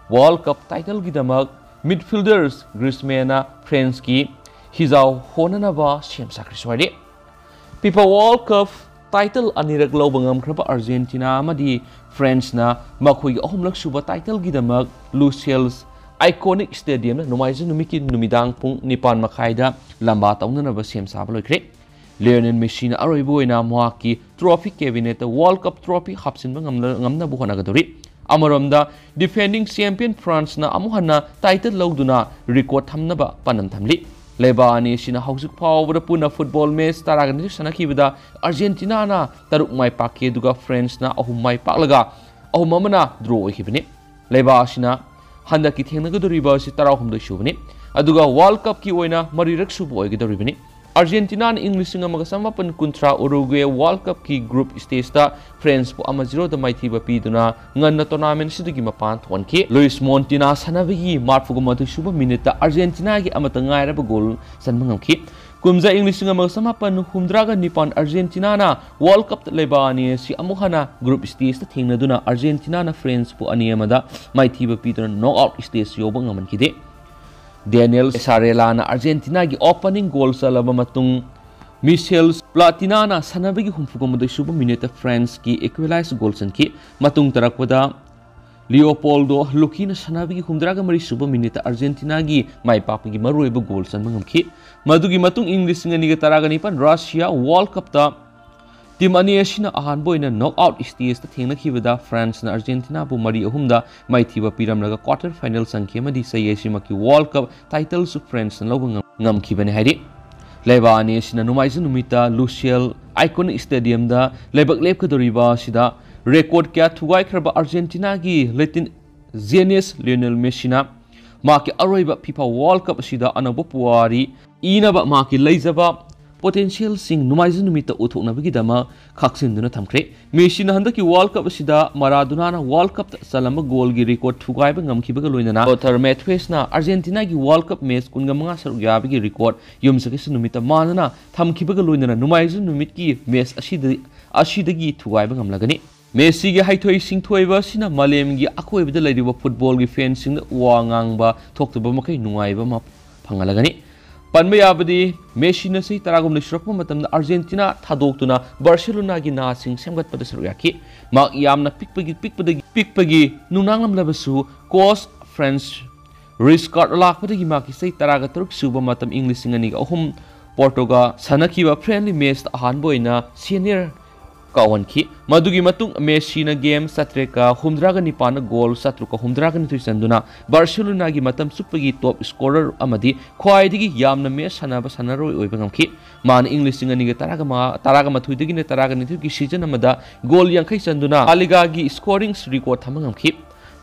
World Cup title ꯒꯤꯗꯃꯛ midfielders Griezmann ꯅ France ꯀꯤ ꯍꯤꯖꯥꯎ ꯍꯣꯟꯅꯅꯕ ꯁꯦꯝ ꯁꯥꯈ꯭ꯔꯦꯁꯨ ꯍꯥꯏꯔꯤ꯫ FIFA World Cup title ꯑꯅꯤꯔꯛ ꯂꯧꯕ ꯉꯝꯈ꯭ꯔꯕ Argentina ꯑꯃꯗꯤ France ꯅ ꯃꯈꯣꯏꯒꯤ ꯑꯍꯨꯝꯂꯛ ꯁꯨꯕ title ꯒꯤꯗꯃꯛ Lusail's iconic stadium ꯗ ꯅꯣꯡꯃꯥꯏꯖꯤꯡ ꯅꯨꯃꯤꯠꯀꯤ ꯅꯨꯃꯤꯗꯥꯡ ꯄꯨꯡ ꯅꯤꯄꯥꯟ ꯃꯈꯥꯏꯗ ꯂꯝꯕꯥ ꯇꯧꯅꯅꯕ ꯁꯦꯝ ꯁꯥꯕ ꯂꯣꯏꯈ꯭ꯔꯦ꯫ Lionel Messi ꯅ ꯑꯔꯣꯏꯕ ꯑꯣꯏꯅ ꯃꯍꯥꯛꯀꯤ trophy cabinet ꯇ World Cup trophy ꯍꯥꯞꯆꯤꯟꯕ ꯉꯝꯅ-, ꯉꯝꯅꯕ ꯍꯣꯠꯅꯒꯗꯧꯔꯤ꯫ ꯑꯃꯔꯣꯝꯗ, defending champion France ꯅ ꯑꯃꯨꯛ ꯍꯟꯅ title ꯂꯧꯗꯨꯅ record ꯊꯝꯅꯕ ꯄꯥꯟꯗꯝ ꯊꯝꯂꯤ꯫ ꯂꯩꯕꯥꯛ ꯑꯅꯤ ꯑꯁꯤꯅ ꯍꯧꯖꯤꯛ ꯐꯥꯎꯕꯗ ꯄꯨꯟꯅ football match ꯇꯔꯥꯒ ꯅꯤꯊꯣꯏ ꯁꯥꯟꯅꯈꯤꯕꯗ Argentina ꯅ ꯇꯔꯨꯛ ꯃꯥꯏ ꯄꯥꯛꯈꯤ, ꯑꯗꯨꯒ France ꯅ ꯑꯍꯨꯝ ꯃꯥꯏ ꯄꯥꯛꯂꯒ ꯑꯍꯨꯝ ꯑꯃꯅ draw ꯑꯣꯏꯈꯤꯕꯅꯤ꯫ ꯂꯩꯕꯥꯛ ꯑꯁꯤꯅ ꯍꯟꯗꯛꯀꯤ ꯊꯦꯡꯅꯒꯗꯧꯔꯤꯕ ꯑꯁꯤ ꯇꯔꯥꯍꯨꯝꯗꯣꯏ ꯁꯨꯕꯅꯤ, ꯑꯗꯨꯒ World Cupꯀꯤ ꯑꯣꯏꯅ ꯃꯔꯤꯔꯛ ꯁꯨꯕ ꯑꯣꯏꯒꯗꯧꯔꯤꯕꯅꯤ꯫ ꯑꯥꯔꯖꯦꯟꯇꯤꯅꯥꯅ ꯏꯪ ꯂꯤꯁꯤꯡ ꯑꯃꯒ ꯆꯃꯥꯄꯟ ꯀꯨꯟꯊ꯭ꯔꯥ Uruguay World Cupꯀꯤ group stageꯇ Franceꯄꯨ ꯑꯃ zero ꯗ ꯃꯥꯏꯊꯤꯕ ꯄꯤꯗꯨꯅ ꯉꯟꯅ tournament ꯑꯁꯤꯗꯒꯤ ꯃꯄꯥꯟ ꯊꯣꯛꯍꯟꯈꯤ꯫ ꯂꯨꯏꯁ ꯃꯣꯟꯇꯤꯅꯥ ꯁꯥꯟꯅꯕꯒꯤ ꯃꯔꯤꯐꯨꯒ ꯃꯥꯊꯣꯏ ꯁꯨꯕ minuteꯇ ꯑꯥꯔꯖꯦꯟꯇꯤꯅꯥꯒꯤ ꯑꯃꯠꯇ ꯉꯥꯏꯔꯕ goal ꯆꯟꯕ ꯉꯝꯈꯤ꯫ ꯀꯨꯝꯖꯥ ꯏꯪ ꯂꯤꯁꯤꯡ ꯑꯃꯒ ꯆꯃꯥꯄꯟ ꯍꯨꯝꯗ꯭ꯔꯥꯒ ꯅꯤꯄꯥꯟ ꯑꯥꯔꯖꯦꯟꯇꯤꯅꯥꯅ World Cupꯇ ꯂꯩꯕꯥꯛ ꯑꯅꯤ ꯑꯁꯤ ꯑꯃꯨꯛ ꯍꯟꯅ group stageꯇ ꯊꯦꯡꯅꯗꯨꯅ ꯑꯥꯔꯖꯦꯟꯇꯤꯅꯥꯅ Franceꯄꯨ ꯑꯅꯤ ꯑꯃꯗ ꯃꯥꯏꯊꯤꯕ ꯄꯤꯗꯨꯅ knockout stage ꯌꯧꯕ ꯉꯝꯍꯟꯈꯤꯗꯦ꯫ ꯗꯦꯅꯤꯌꯦꯜ ꯁꯥꯔꯦꯂꯥꯅ ꯑꯥꯔꯖꯦꯟꯇꯤꯅꯥꯒꯤ opening goal ꯆꯜꯂꯕ ꯃꯇꯨꯡ, ꯃꯤꯁꯦꯜ ꯄ꯭ꯂꯥꯇꯤꯅꯥꯅ ꯁꯥꯟꯅꯕꯒꯤ ꯍꯨꯝꯐꯨꯒ ꯃꯥꯊꯣꯏ ꯁꯨꯕ minuteꯇ Franceꯀꯤ equalize goal ꯆꯟꯈꯤ꯫ ꯃꯇꯨꯡ ꯇꯥꯔꯛꯄꯗ ꯂꯤꯑꯣꯄꯣꯜꯗꯣ ꯂꯨꯀꯤꯅ ꯁꯥꯟꯅꯕꯒꯤ ꯍꯨꯝꯗ꯭ꯔꯥꯒ ꯃꯔꯤ ꯁꯨꯕ minuteꯇ ꯑꯥꯔꯖꯦꯟꯇꯤꯅꯥꯒꯤ ꯃꯥꯏ ꯄꯥꯛꯄꯒꯤ ꯃꯔꯨꯑꯣꯏꯕ goal ꯆꯟꯕ ꯉꯝꯈꯤ꯫ ꯃꯗꯨꯒꯤ ꯃꯇꯨꯡ ꯏꯪ ꯂꯤꯁꯤꯡ ꯑꯅꯤꯒ ꯇꯔꯥꯒ ꯅꯤꯄꯥꯟ Russia World Cupꯇ team ꯑꯅꯤ ꯑꯁꯤꯅ ꯑꯍꯥꯟꯕ ꯑꯣꯏꯅ knockout stageꯇ ꯊꯦꯡꯅꯈꯤꯕꯗ Franceꯅ ꯑꯥꯔꯖꯦꯟꯇꯤꯅꯥꯕꯨ ꯃꯔꯤ ꯑꯍꯨꯝꯗ ꯃꯥꯏꯊꯤꯕ ꯄꯤꯔꯝꯂꯒ quarter final ꯆꯪꯈꯤ ꯑꯃꯗꯤ ꯆꯍꯤ ꯑꯁꯤꯃꯛꯀꯤ World Cup titleꯁꯨ Franceꯅ ꯂꯧꯕ ꯉꯝ-, ꯉꯝꯈꯤꯕꯅꯤ ꯍꯥꯏꯔꯤ꯫ ꯂꯩꯕꯥꯛ ꯑꯅꯤ ꯑꯁꯤꯅ ꯅꯣꯡꯃꯥꯏꯖꯤꯡ ꯅꯨꯃꯤꯠꯇ Lusail Iconic Stadiumꯗ ꯂꯩꯕꯥꯛ ꯂꯦꯞꯀꯗꯧꯔꯤꯕ ꯑꯁꯤꯗ record ꯀꯌꯥ ꯊꯨꯒꯥꯏꯈ꯭ꯔꯕ ꯑꯥꯔꯖꯦꯟꯇꯤꯅꯥꯒꯤ legend genius Lionel Messiꯅ ꯃꯍꯥꯛꯀꯤ ꯑꯔꯣꯏꯕ FIFA World Cup ꯑꯁꯤꯗ ꯑꯅꯧꯕ ꯄꯨꯋꯥꯔꯤ ꯏꯅꯕ ꯃꯍꯥꯛꯀꯤ ꯂꯩꯖꯕ potentialꯁꯤꯡ ꯅꯣꯡꯃꯥꯏꯖꯤꯡ ꯅꯨꯃꯤꯠꯇ ꯎꯠꯊꯣꯛꯅꯕꯒꯤꯗꯃꯛ ꯈꯥꯛꯆꯤꯟꯗꯨꯅ ꯊꯝꯈ꯭ꯔꯦ꯫ ꯃꯦꯁꯤꯅ ꯍꯟꯗꯛꯀꯤ World Cup ꯑꯁꯤꯗ ꯃꯔꯥꯗꯣꯅꯥꯅ World Cupꯇ ꯆꯜꯂꯝꯕ goalꯒꯤ record ꯊꯨꯒꯥꯏꯕ ꯉꯝꯈꯤꯕꯒ ꯂꯣꯏꯅꯅ Lothar Matthäusꯅ ꯑꯥꯔꯖꯦꯟꯇꯤꯅꯥꯒꯤ World Cup match ꯀꯨꯟꯒ ꯃꯉꯥ ꯁꯔꯨꯛ ꯌꯥꯕꯒꯤ record ꯌꯨꯝꯁꯀꯩꯁ ꯅꯨꯃꯤꯠꯇ ꯃꯥꯟꯅꯅ ꯊꯝꯈꯤꯕꯒ ꯂꯣꯏꯅꯅ ꯅꯣꯡꯃꯥꯏꯖꯤꯡ ꯅꯨꯃꯤꯠꯀꯤ match ꯑꯁꯤꯗ, ꯑꯁꯤꯗꯒꯤ ꯊꯨꯒꯥꯏꯕ ꯉꯝꯂꯒꯅꯤ꯫ ꯃꯦꯁꯤꯒꯤ ꯍꯩꯊꯣꯏ ꯁꯤꯡꯊꯣꯏꯕ ꯑꯁꯤꯅ ꯃꯥꯂꯦꯝꯒꯤ ꯑꯀꯣꯏꯕꯗ ꯂꯩꯔꯤꯕ footballꯒꯤ fanꯁꯤꯡꯗ ꯋꯥ ꯉꯥꯡꯕ ꯊꯣꯛꯇꯕ ꯃꯈꯩ ꯅꯨꯡꯉꯥꯏꯕ ꯑꯃ ꯐꯪꯍꯜꯂꯒꯅꯤ꯫ ꯄꯟꯕ ꯌꯥꯕꯗꯤ, ꯃꯦꯁꯤꯅ ꯆꯍꯤ ꯇꯔꯥꯍꯨꯝꯗꯣꯏ ꯁꯨꯔꯛꯄ ꯃꯇꯝꯗ ꯑꯥꯔꯖꯦꯟꯇꯤꯅꯥ ꯊꯥꯗꯣꯛꯇꯨꯅ ꯕꯥꯔꯁꯦꯂꯣꯅꯥꯒꯤ ꯅꯍꯥꯁꯤꯡ ꯁꯦꯝꯒꯠꯄꯗ ꯁꯔꯨꯛ ꯌꯥꯈꯤ꯫ ꯃꯍꯥꯛ ꯌꯥꯝꯅ ꯄꯤꯛꯄꯒꯤ, ꯄꯤꯛꯄꯗꯒꯤ, ꯄꯤꯛꯄꯒꯤ ꯅꯨꯡꯅꯥꯡꯂꯝꯂꯕꯁꯨ, coach Franz Rijkaard ꯂꯥꯛꯄꯗꯒꯤ ꯃꯍꯥꯛꯀꯤ ꯆꯍꯤ ꯇꯔꯥꯒ ꯇꯔꯨꯛ ꯁꯨꯕ ꯃꯇꯝ ꯏꯪ ꯂꯤꯁꯤꯡ ꯑꯅꯤꯒ ꯑꯍꯨꯝ Portoꯒ ꯁꯥꯟꯅꯈꯤꯕ friendly matchꯇ ꯑꯍꯥꯟꯕ ꯑꯣꯏꯅ senior ꯀꯥꯎꯍꯟꯈꯤ꯫ ꯃꯗꯨꯒꯤ ꯃꯇꯨꯡ ꯃꯦꯁꯤꯅ game ꯆꯥꯇ꯭ꯔꯦꯠꯀ ꯍꯨꯝꯗ꯭ꯔꯥꯒ ꯅꯤꯄꯥꯟꯗ goal ꯆꯥꯇ꯭ꯔꯨꯛꯀ ꯍꯨꯝꯗ꯭ꯔꯥꯒ ꯅꯤꯊꯣꯏ ꯆꯟꯗꯨꯅ ꯕꯥꯔꯁꯦꯂꯣꯅꯥꯒꯤ ꯃꯇꯝ ꯆꯨꯞꯄꯒꯤ top scorer ꯑꯃꯗꯤ ꯈ꯭ꯋꯥꯏꯗꯒꯤ ꯌꯥꯝꯅ match ꯁꯥꯟꯅꯕ ꯁꯥꯟꯅꯔꯣꯏ ꯑꯣꯏꯕ ꯉꯝꯈꯤ꯫ ꯃꯥꯅ ꯏꯪ ꯂꯤꯁꯤꯡ ꯑꯅꯤꯒ ꯇꯔꯥꯒ ꯃꯉꯥ, ꯇꯔꯥꯒ ꯃꯥꯊꯣꯏꯗꯒꯤꯅ ꯇꯔꯥꯒ ꯅꯤꯊꯣꯏꯒꯤ season ꯑꯃꯗ goal ꯌꯥꯡꯈꯩ ꯆꯟꯗꯨꯅ La Ligaꯒꯤ scoring record ꯊꯝꯕ ꯉꯝꯈꯤ꯫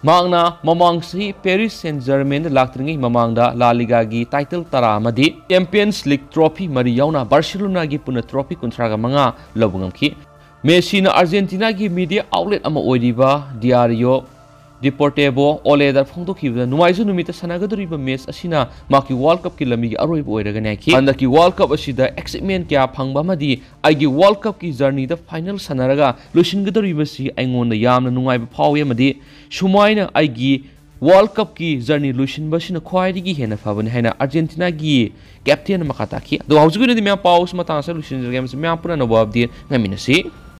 ꯃꯍꯥꯛꯅ ꯃꯃꯥꯡ ꯆꯍꯤ ꯄꯦꯔꯤꯁ ꯁꯦꯟ ꯖꯔꯃꯦꯟꯗ ꯂꯥꯛꯇ꯭ꯔꯤꯉꯩ ꯃꯃꯥꯡꯗ ꯂꯥ ꯂꯤꯒꯥꯒꯤ ꯇꯥꯏꯇꯜ ꯇꯔꯥ ꯑꯃꯗꯤ ꯆꯦꯝꯄꯤꯌꯟꯁ ꯂꯤꯒ ꯇ꯭ꯔꯣꯐꯤ ꯃꯔꯤ ꯌꯥꯎꯅ ꯕꯥꯔꯁꯦꯂꯣꯅꯥꯒꯤ ꯄꯨꯟꯅ ꯇ꯭ꯔꯣꯐꯤ ꯀꯨꯟꯊ꯭ꯔꯥꯒ ꯃꯉꯥ ꯂꯧꯕ ꯉꯝꯈꯤ꯫ ꯃꯦꯁꯤꯅ ꯑꯥꯔꯖꯦꯟꯇꯤꯅꯥꯒꯤ ꯃꯤꯗꯤꯌꯥ ꯑꯥꯎꯠꯂꯦꯠ ꯑꯃ ꯑꯣꯏꯔꯤꯕ ꯗꯤꯌꯥꯔꯤꯌꯣ ꯗꯤꯄꯣꯔꯇꯦꯕꯣ ꯑꯣꯂꯦꯗ ꯐꯣꯡꯗꯣꯛꯈꯤꯕꯗ ꯅꯣꯡꯃꯥꯏꯖꯤꯡ ꯅꯨꯃꯤꯠꯇ ꯁꯥꯟꯅꯒꯗꯧꯔꯤꯕ ꯃꯦꯁ ꯑꯁꯤꯅ ꯃꯍꯥꯛꯀꯤ ꯋꯥꯔꯜꯗ ꯀꯞꯀꯤ ꯂꯝꯕꯤꯒꯤ ꯑꯔꯣꯏꯕ ꯑꯣꯏꯔꯒꯅꯤ ꯍꯥꯏꯈꯤ꯫ ꯍꯟꯗꯛꯀꯤ ꯋꯥꯔꯜꯗ ꯀꯞ ꯑꯁꯤꯗ ꯑꯦꯛꯁꯥꯏꯠꯃꯦꯟ ꯀꯌꯥ ꯐꯪꯕ ꯑꯃꯗꯤ ꯑꯩꯒꯤ ꯋꯥꯔꯜꯗ ꯀꯞꯀꯤ ꯖꯔꯅꯤꯗ ꯐꯥꯏꯅꯦꯜ ꯁꯥꯟꯅꯔꯒ ꯂꯣꯏꯁꯤꯟꯒꯗꯧꯔꯤꯕꯁꯤ ꯑꯩꯉꯣꯟꯗ ꯌꯥꯝꯅ ꯅꯨꯡꯉꯥꯏꯕ ꯐꯥꯎꯏ ꯑꯃꯗꯤ ꯁꯨꯃꯥꯏꯅ ꯑꯩꯒꯤ ꯋꯥꯔꯜꯗ ꯀꯞꯀꯤ ꯖꯔꯅꯤ ꯂꯣꯏꯁꯤꯟꯕꯁꯤꯅ ꯈ꯭ꯋꯥꯏꯗꯒꯤ ꯍꯦꯟꯅ ꯐꯕꯅꯤ ꯍꯥꯏꯅ ꯑꯥꯔꯖꯦꯟꯇꯤꯅꯥꯒꯤ ꯀꯦꯞꯇꯦꯟꯅ ꯃꯈꯥ ꯇꯥꯈꯤ꯫ ꯑꯗꯣ ꯍꯧꯖꯤꯛꯀꯤ ꯑꯣꯏꯅꯗꯤ ꯃꯌꯥꯝ ꯄꯥꯎꯁꯤ ꯃꯇꯥꯡ ꯑꯁꯤꯗ ꯂꯣꯏꯁꯤꯟꯖꯔꯒꯦ꯫ ꯃꯁꯤ ꯃꯌꯥꯝ ꯄꯨꯟꯅ ꯑꯅꯧꯕ ꯑꯞꯗꯦꯠ ꯉꯥꯏꯃꯤꯟꯅꯁꯤ꯫